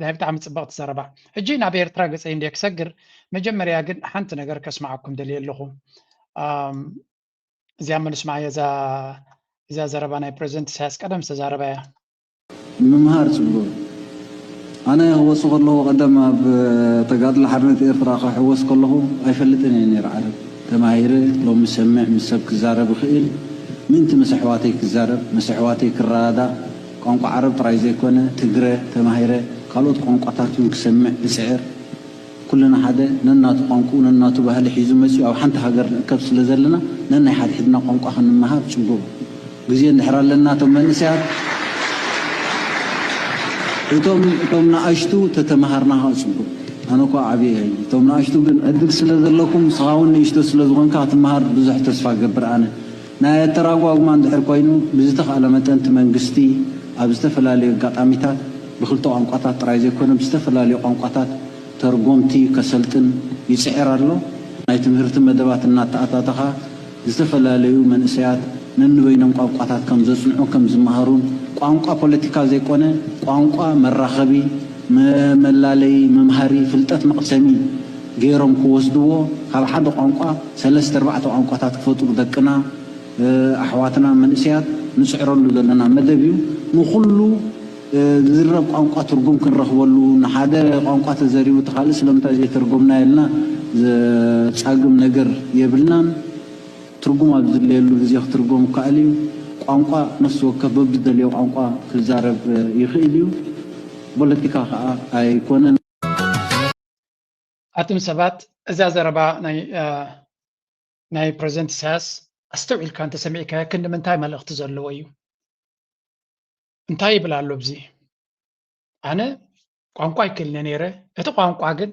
ናይ ብጣዕሚ ፅብቕቲ ዘረባ። ሕጂ ናብ ኤርትራ ገፀይ እንደ ክሰግር መጀመርያ ግን ሓንቲ ነገር ከስማዓኩም ደልየ ኣለኹ። እዚኣ ምንስማዕ እዛ ዘረባ ናይ ፕሬዚደንት ኢሳያስ ቀደም ዝተዛረባ እያ። ምምሃር ጽቡቕ። ኣነ ክወጽእ ከለኹ ቀደም ኣብ ተጋድሎ ሓርነት ኤርትራ ክሕወስ ከለኹ ኣይፈልጥን እየ ነይረ ዓረብ። ተማሂረ ሎሚ ዝሰምዕ ምስ ሰብ ክዛረብ ይኽእል ምእንቲ ምስ ኣሕዋተይ ክዛረብ ምስ ኣሕዋተይ ክረዳዳእ ቋንቋ ዓረብ ጥራይ ዘይኮነ ትግረ ተማሂረ ካልኦት ቋንቋታት እውን ክሰምዕ እጽዕር። ኩልና ሓደ ነናቱ ቋንቁኡ ነናቱ ባህሊ ሒዙ መፂኡ ኣብ ሓንቲ ሃገር ንእከብ ስለ ዘለና ነናይ ሓድሕድና ቋንቋ ክንመሃር ፅቡቕ ግዜ እንድሕር ኣለና እቶም መንእሰያት እቶም እቶም ንኣሽቱ ተተምሃርና ከዓ ፅቡቕ ኣነ እኳ ዓብየ እየ እቶም ንኣሽቱ ግን ዕድል ስለ ዘለኩም ንስኻ እውን ንእሽቶ ስለ ዝኾንካ ክትመሃር ብዙሕ ተስፋ ገብር ኣነ ናይ ኣተራጓጉማ እንድሕር ኮይኑ ብዝተኽኣለ መጠን እቲ መንግስቲ ኣብ ዝተፈላለዩ ኣጋጣሚታት ብክልተ ቋንቋታት ጥራይ ዘይኮነ ብዝተፈላለዩ ቋንቋታት ተርጎምቲ ከሰልጥን ይፅዕር ኣሎ። ናይ ትምህርቲ መደባት እናተኣታተኻ ዝተፈላለዩ መንእሰያት ነንበይኖም ቋንቋታት ከም ዘፅንዑ ከም ዝመሃሩን ቋንቋ ፖለቲካ ዘይኮነ ቋንቋ መራኸቢ መመላለዪ መምሃሪ ፍልጠት መቕሰሚ ገይሮም ክወስድዎ ካብ ሓደ ቋንቋ ሰለስተ ኣርባዕተ ቋንቋታት ክፈጥሩ ደቅና ኣሕዋትና መንእሰያት ንፅዕረሉ ዘለና መደብ እዩ። ንኹሉ ዝዝረብ ቋንቋ ትርጉም ክንረኽበሉ ንሓደ ቋንቋ ተዘሪቡ እቲ ካልእ ስለምንታይ ዘይተርጎምና ኢልና ዘፃግም ነገር የብልናን። ትርጉም ኣብ ዝድለየሉ ግዜ ክትርጎም ይከኣል እዩ። ቋንቋ ነፍሲ ወከፍ በብዝደልዮ ቋንቋ ክዛረብ ይኽእል እዩ። ፖለቲካ ከዓ ኣይኮነን። ኣቱም ሰባት እዛ ዘረባ ናይ ፕሬዚደንት ኢሳያስ ኣስተውዒልካ እንተሰሚዕካዮ ክንዲ ምንታይ መልእኽቲ ዘለዎ እዩ? እንታይ ይብል ኣሎ ኣብዚ? ኣነ ቋንቋ ኣይክእልን ነይረ፣ እቲ ቋንቋ ግን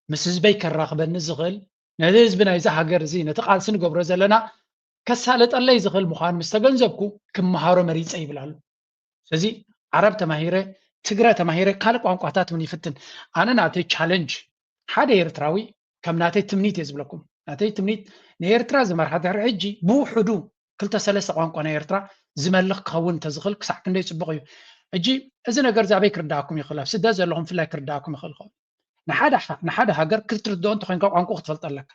ምስ ህዝበይ ከራኽበኒ ዝኽእል ነዚ ህዝቢ ናይዚ ሃገር እዚ ነቲ ቃልሲ ንገብሮ ዘለና ከሳልጠለይ ዝኽእል ምዃኑ ምስ ተገንዘብኩ ክመሃሮ መሪፀ ይብል ኣሎ። ስለዚ ዓረብ ተማሂረ፣ ትግረ ተማሂረ፣ ካልእ ቋንቋታት እውን ይፍትን። ኣነ ናተይ ቻለንጅ ሓደ ኤርትራዊ ከም ናተይ ትምኒት እየ ዝብለኩም። ናተይ ትምኒት ንኤርትራ ዝመርሓ ድሕሪ ሕጂ ብውሕዱ ክልተ ሰለስተ ቋንቋ ናይ ኤርትራ ዝመልኽ ክኸውን እንተዝኽእል ክሳዕ ክንደይ ጽቡቕ እዩ። ሕጂ እዚ ነገር እዚ ኣበይ ክርዳእኩም ይኽእል? ኣብ ስደት ዘለኹም ብፍላይ ክርዳእኩም ይኽእል ይኸውን። ንሓደ ንሓደ ሃገር ክትርድኦ እንተኾይንካ ቋንቋ ክትፈልጦ ኣለካ።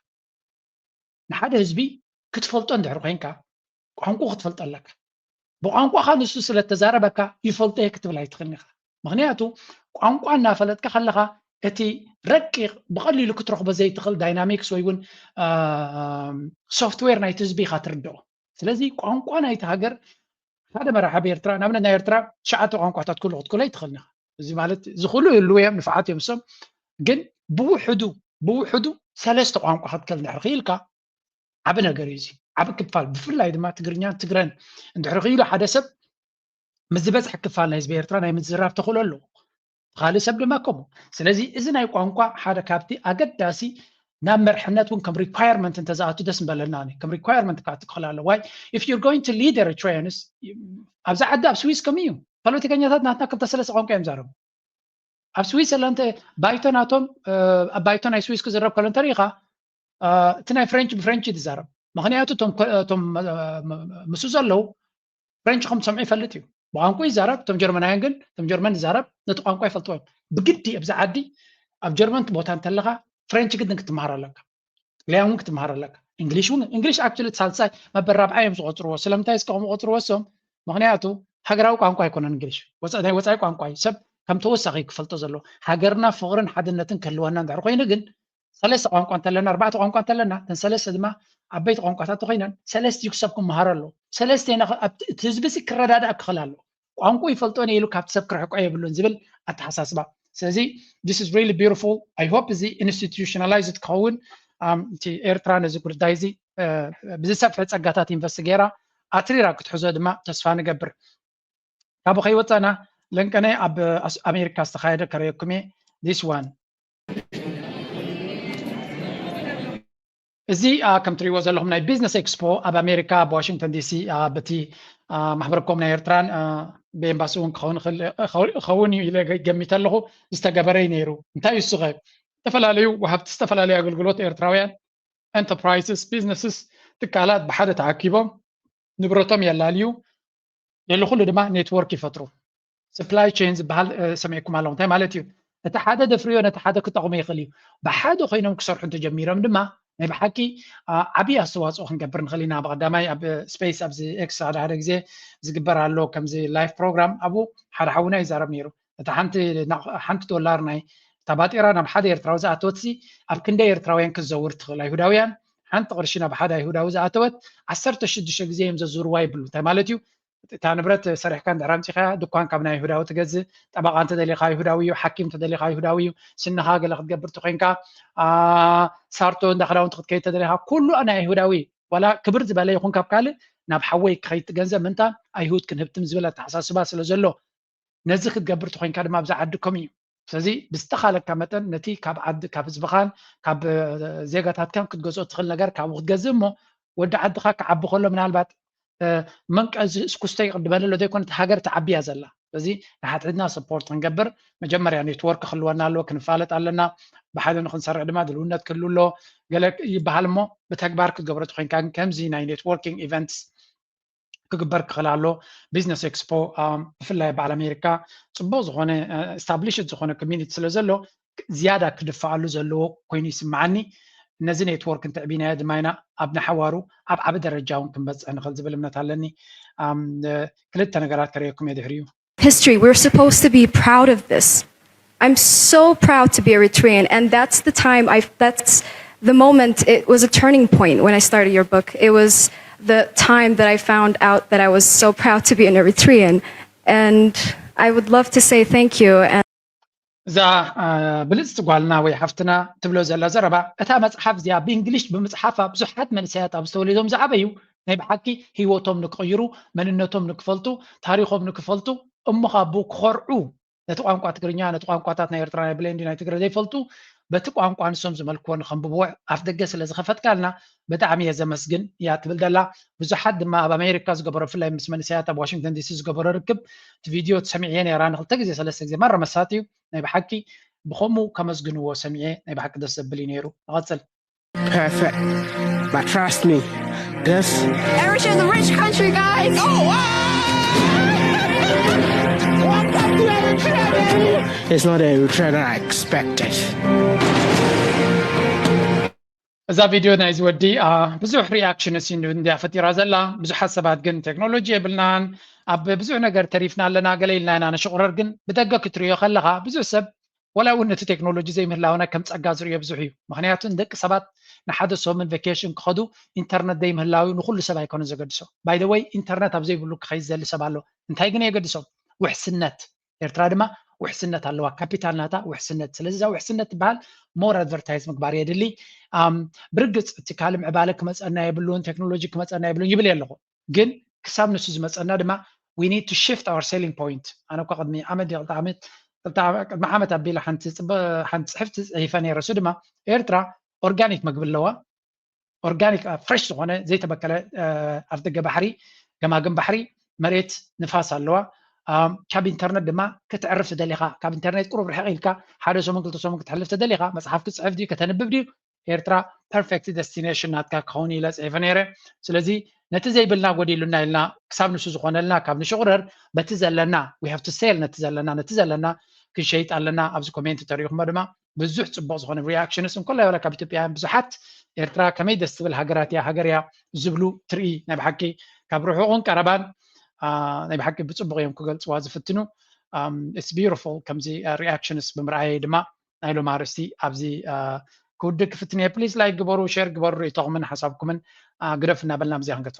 ንሓደ ህዝቢ ክትፈልጦ እንድሕር ኮይንካ ቋንቋ ክትፈልጦ ኣለካ። ብቋንቋኻ ንሱ ስለ እተዛረበካ ይፈልጦ እየ ክትብል ኣይትኽእልን ኢኻ። ምኽንያቱ ቋንቋ እናፈለጥካ ከለኻ እቲ ረቂቕ ብቐሊሉ ክትረኽቦ ዘይትኽእል ዳይናሚክስ ወይ እውን ሶፍትዌር ናይቲ ህዝቢ ኢኻ ትርድኦ። ስለዚ ቋንቋ ናይቲ ሃገር ሓደ መራሓቢ ኤርትራ ንኣብነት ናይ ኤርትራ ትሽዓተ ቋንቋታት ኩሉ ክትክእሎ ኣይትኽእልን ኢኻ። እዚ ማለት ዝኽእሉ ይህልዉ እዮም፣ ንፉዓት እዮም እሶም። ግን ብውሕዱ ብውሕዱ ሰለስተ ቋንቋ ክትክእል እንድሕር ክኢልካ ዓቢ ነገር እዩ እዚ። ዓቢ ክፋል ብፍላይ ድማ ትግርኛን ትግረን እንድሕር ክኢሉ ሓደ ሰብ ምስ ዝበዝሐ ክፋል ናይ ህዝቢ ኤርትራ ናይ ምዝራብ ተኽእሎ ኣለዎ። ካልእ ሰብ ድማ ከምኡ። ስለዚ እዚ ናይ ቋንቋ ሓደ ካብቲ ኣገዳሲ ናብ መርሕነት እውን ከም ሪኳየርመንት እንተዝኣቱ ደስ ምበለና። ኣነ ከም ሪኳየርመንት ክኣቱ ክኽእል ኣለዎ። Why if you're going to lead Eritreans ኣብዚ ዓዲ ኣብ ስዊስ ከምኡ እዩ። ፖለቲከኛታት ናትና ክልተ ሰለስተ ቋንቋ እዮም ዛረቡ። ኣብ ስዊስ ዘለ እንተ ባይቶ ናቶም ኣብ ባይቶ ናይ ስዊስ ክዝረብ ከሎ እንተሪኢኻ እቲ ናይ ፍሬንች ብፍሬንች እዩ ዝዛረብ። ምኽንያቱ እቶም ምስኡ ዘለዉ ፍሬንች ከም ዝሰምዑ ይፈልጥ እዩ። ብቋንቋ ይዛረብ። እቶም ጀርመናውያን ግን እቶም ጀርመን ዝዛረብ ነቲ ቋንቋ ይፈልጥዎ እዮም። ብግዲ ኣብዚ ዓዲ ኣብ ጀርመን ቦታ እንተለኻ ፍሬንች ግድን ክትመሃር ኣለካ። ጥልያን እውን ክትመሃር ኣለካ። እንግሊሽ እውን እንግሊሽ ኣክቹሊ ሳልሳይ መበል ራብዓይ እዮም ዝቆፅርዎ። ስለምንታይ እስከ ከምኡ ቆፅርዎ እሶም? ምኽንያቱ ሃገራዊ ቋንቋ ኣይኮነን እንግሊሽ፣ ናይ ወፃኢ ቋንቋ እዩ። ሰብ ከም ተወሳኺ ክፈልጦ ዘለዎ። ሃገርና ፍቕርን ሓድነትን ክህልወና እንድሕር ኮይኑ ግን ሰለስተ ቋንቋ እንተለና ኣርባዕተ ቋንቋ እንተለና እተን ሰለስተ ድማ ዓበይቲ ቋንቋታት ተኮይነን ሰለስቲኡ ክሰብ ክመሃሮ ኣለዎ። ሰለስተ እቲ ህዝቢ ሲ ክረዳዳእ ክኽእል ኣለዎ። ቋንቋ ይፈልጦን ኢሉ ካብቲ ሰብ ክርሕቆ የብሉን ዝብል ኣተሓሳስባ። ስለዚ this is really beautiful. I hope እዚ institutionalized ክኸውን እቲ ኤርትራ ነዚ ጉዳይ እዚ ብዝሰፍሐ ጸጋታት ኢንቨስት ገይራ ኣትሪራ ክትሕዞ ድማ ተስፋ ንገብር። ካብኡ ከይወፃና ለንቀነ ኣብ ኣሜሪካ ዝተኻየደ ከረየኩም እየ። This one እዚ ከም ትሪእዎ ዘለኹም ናይ ቢዝነስ ኤክስፖ ኣብ ኣሜሪካ ኣብ ዋሽንግተን ዲሲ በቲ ማሕበረ ኮም ናይ ኤርትራን ብኤምባሲ እውን ክኸውን ይኽእል- ክኸውን እዩ ኢለ ገሚተ ኣለኹ። ዝተገበረ እዩ ነይሩ። እንታይ እዩ እሱ ኸ? ዝተፈላለዩ ወሃብቲ ዝተፈላለዩ ኣገልግሎት ኤርትራውያን enterprises businesses ትካላት ብሓደ ተኣኪቦም ንብረቶም የላልዩ፣ ልዕሊ ኩሉ ድማ ኔትወርክ ይፈጥሩ። supply chain ዝበሃል ሰሚዕኩም ኣለኹም። እንታይ ማለት እዩ? እቲ ሓደ ደፍርዮ ነቲ ሓደ ክጠቕሙ ይኽእል እዩ። ብሓደ ኮይኖም ክሰርሑ እንተጀሚሮም ድማ ናይ ብሓቂ ዓብዪ ኣስተዋፅኦ ክንገብር ንኽእል ኢና። ብቐዳማይ ኣብ ስፔስ ኣብዚ ኤክስ ሓደ ሓደ ግዜ ዝግበር ኣሎ ከምዚ ላይፍ ፕሮግራም፣ ኣብኡ ሓደ ሓውና ይዛረብ ነይሩ። እታ ሓንቲ ዶላር ናይ እታ ባጤራ ናብ ሓደ ኤርትራዊ ዝኣተወትሲ ኣብ ክንደይ ኤርትራውያን ክትዘውር ትኽእል? ኣይሁዳውያን ሓንቲ ቅርሺ ናብ ሓደ ኣይሁዳዊ ዝኣተወት ዓሰርተ ሽዱሽተ ግዜ እዮም ዘዝርዋ ይብሉ። እንታይ ማለት እዩ? እታ ንብረት ሰሪሕካ እንድሕር ኣምፂኻያ ድኳን ካብ ናይ ኣይሁዳዊ ትገዝእ፣ ጠበቓ እንተደሊኻ ኣይሁዳዊ እዩ፣ ሓኪም እንተደሊኻ ኣይሁዳዊ እዩ፣ ስንኻ ገለ ክትገብር ተኮይንካ ሳርቶ እንዳ ክዳውንቲ ክትከይድ ተደሊኻ ኩሉ ናይ ኣይሁዳዊ እዩ። ዋላ ክብር ዝበለ ይኹን ካብ ካልእ ናብ ሓወይ ክኸይድ ገንዘብ ምንታ ኣይሁድ ክንህብትም ዝብል ኣተሓሳስባ ስለ ዘሎ ነዚ ክትገብር ተኮይንካ ድማ ኣብዚ ዓድኩም እዩ። ስለዚ ብዝተኻለካ መጠን ነቲ ካብ ዓዲ ካብ ህዝብኻን ካብ ዜጋታትካን ክትገዝኦ ትኽእል ነገር ካብኡ ክትገዝእ እሞ ወዲ ዓድኻ ክዓቢ ከሎ ምናልባት መንቀዚ እስኩስተ ይቕድመሉ ኣሎ ዘይኮነ እቲ ሃገር ትዓቢ እያ ዘላ። ስለዚ ንሓድሕድና ሰፖርት ክንገብር መጀመርያ ኔትወርክ ክህልወና ኣለዎ፣ ክንፋለጥ ኣለና። ብሓደ ንክንሰርሕ ድማ ድልውነት ክህሉ ኣሎ። ገለ ይበሃል እሞ ብተግባር ክትገብሮ ተኮይንካ ግን ከምዚ ናይ ኔትወርኪንግ ኢቨንትስ ክግበር ክኽእል ኣሎ። ቢዝነስ ኤክስፖ ብፍላይ በዓል ኣሜሪካ ፅቡቅ ዝኾነ ስታብሊሽድ ዝኾነ ኮሚኒቲ ስለ ዘሎ ዝያዳ ክድፈኣሉ ዘለዎ ኮይኑ ይስምዓኒ። ነዚ ኔትወርክ እንተዕቢናዮ ድማ ኢና ኣብ ንሓዋሩ ኣብ ዓቢ ደረጃ እውን ክንበፅሕ ንኽእል ዝብል እምነት ኣለኒ። ክልተ ነገራት ከርእየኩም እየ ድሕሪኡ። History. We're supposed to be proud of this. I'm so proud to be Eritrean, and that's the time I that's the moment, it was a turning point when I started your book. It was the time that I found out that I was so proud to be an Eritrean. And I would love to say thank you. And እዛ ብልፅቲ ጓልና ወይ ሓፍትና ትብሎ ዘላ ዘረባ፣ እታ መፅሓፍ እዚኣ ብእንግሊሽ ብምፅሓፋ ብዙሓት መንእሰያት ኣብዚ ተወሊዶም ዝዓበዩ ናይ ብሓቂ ህይወቶም ንክቕይሩ፣ መንነቶም ንክፈልጡ፣ ታሪኾም ንክፈልጡ፣ እሞ ካብ ብኡ ክኾርዑ፣ ነቲ ቋንቋ ትግርኛ፣ ነቲ ቋንቋታት ናይ ኤርትራ፣ ናይ ብሌንዲ፣ ናይ ትግረ ዘይፈልጡ በቲ ቋንቋ ንሶም ዝመልክዎ ንከንብብዎ ኣፍ ደገ ስለ ዝኸፈትካልና ብጣዕሚ እየ ዘመስግን እያ ትብል ዘላ። ብዙሓት ድማ ኣብ ኣሜሪካ ዝገበሮ፣ ብፍላይ ምስ መንእሰያት ኣብ ዋሽንግተን ዲሲ ዝገበሮ ርክብ፣ እቲ ቪድዮ ሰሚዐ ነይራ፣ ንክልተ ግዜ ሰለስተ ግዜ ማራ መሳጢ እዩ። ናይ ብሓቂ ብኸምኡ ከመስግንዎ ሰሚዐ፣ ናይ ብሓቂ ደስ ዘብል እዩ ነይሩ። ንቐፅል። Perfect. But trust me, this Eritrea is a rich country, guys. Oh, wow! Welcome to Eritrea, baby. It's not Eritrea that I expected. እዛ ቪድዮ ናይዚ ወዲ ብዙሕ ሪኣክሽንስ እንድያ ፈጢራ ዘላ። ብዙሓት ሰባት ግን ቴክኖሎጂ የብልናን፣ ኣብ ብዙሕ ነገር ተሪፍና ኣለና፣ ገለ ኢልና ኢና ንሽቑረር። ግን ብደገ ክትሪኦ ከለኻ ብዙሕ ሰብ ወላ እውን ነቲ ቴክኖሎጂ ዘይምህላውና ከም ጸጋ ዝርእዮ ብዙሕ እዩ። ምኽንያቱ ንደቂ ሰባት ንሓደ ሰሙን ቬኬሽን ክኸዱ ኢንተርነት ዘይምህላው ንኹሉ ሰብ ኣይኮነን ዘገድሶ። ባይ ዘ ወይ ኢንተርነት ኣብ ዘይብሉ ክኸይድ ዝደሊ ሰብ ኣሎ። እንታይ ግን የገድሶም? ውሕስነት። ኤርትራ ድማ ውሕስነት ኣለዋ። ካፒታል ናታ ውሕስነት። ስለዚ እዛ ውሕስነት ትበሃል ሞር ኣድቨርታይዝ ምግባር የድሊ። ብርግጽ እቲ ካልእ ምዕባለ ክመጸና የብሉን፣ ቴክኖሎጂ ክመጸና የብሉን ይብል ኣለኹ። ግን ክሳብ ንሱ ዝመጸና ድማ we need to shift our selling point። ኣነ እኳ ቅድሚ ዓመት ድየ ክልተ ዓመት ቅድሚ ዓመት ኣቢለ ሓንቲ ጽሕፍቲ ጽሒፈ ነይረ። እሱ ድማ ኤርትራ ኦርጋኒክ መግቢ ኣለዋ። ኦርጋኒክ ፍሬሽ ዝኾነ ዘይተበከለ ኣፍደገ ባሕሪ፣ ገማግም ባሕሪ፣ መሬት፣ ንፋስ ኣለዋ። ካብ ኢንተርነት ድማ ክትዕርፍ ትደሊኻ፣ ካብ ኢንተርኔት ቁሩብ ርሕቕ ኢልካ ሓደ ሰሙን ክልተ ሰሙን ክትሕልፍ ተደሊኻ፣ መፅሓፍ ክትፅሕፍ ድዩ ከተንብብ ድዩ፣ ኤርትራ ፐርፌክት ደስቲኔሽን ናትካ ክኸውን ኢለ ፅሒፈ ነይረ። ስለዚ ነቲ ዘይብልና ጎዲሉና ኢልና ክሳብ ንሱ ዝኾነልና ካብ ንሽቑረር በቲ ዘለና we have to sell ነቲ ዘለና ነቲ ዘለና ክንሸይጥ ኣለና። ኣብዚ ኮሜንት ተሪኢኹሞ ድማ ብዙሕ ፅቡቕ ዝኾነ ሪኣክሽንስ እንኮላይ ዋላ ካብ ኢትዮጵያውያን ብዙሓት ኤርትራ ከመይ ደስ ትብል ሃገራት እያ ሃገር እያ ዝብሉ ትርኢ ናይ ብሓቂ ካብ ርሑቕን ቀረባን ናይ ብሓቂ ብፅቡቕ እዮም ክገልፅዋ ዝፍትኑ። It's beautiful ከምዚ ሪኣክሽንስ ብምርኣየይ ድማ ናይ ሎም ኣርእስቲ ኣብዚ ክውድእ ክፍትን እየ። ፕሊዝ ላይክ ግበሩ፣ ሼር ግበሩ፣ ርእይቶኹምን ሓሳብኩምን ግደፉ እናበልና ብዚኣ ክንገድፎ።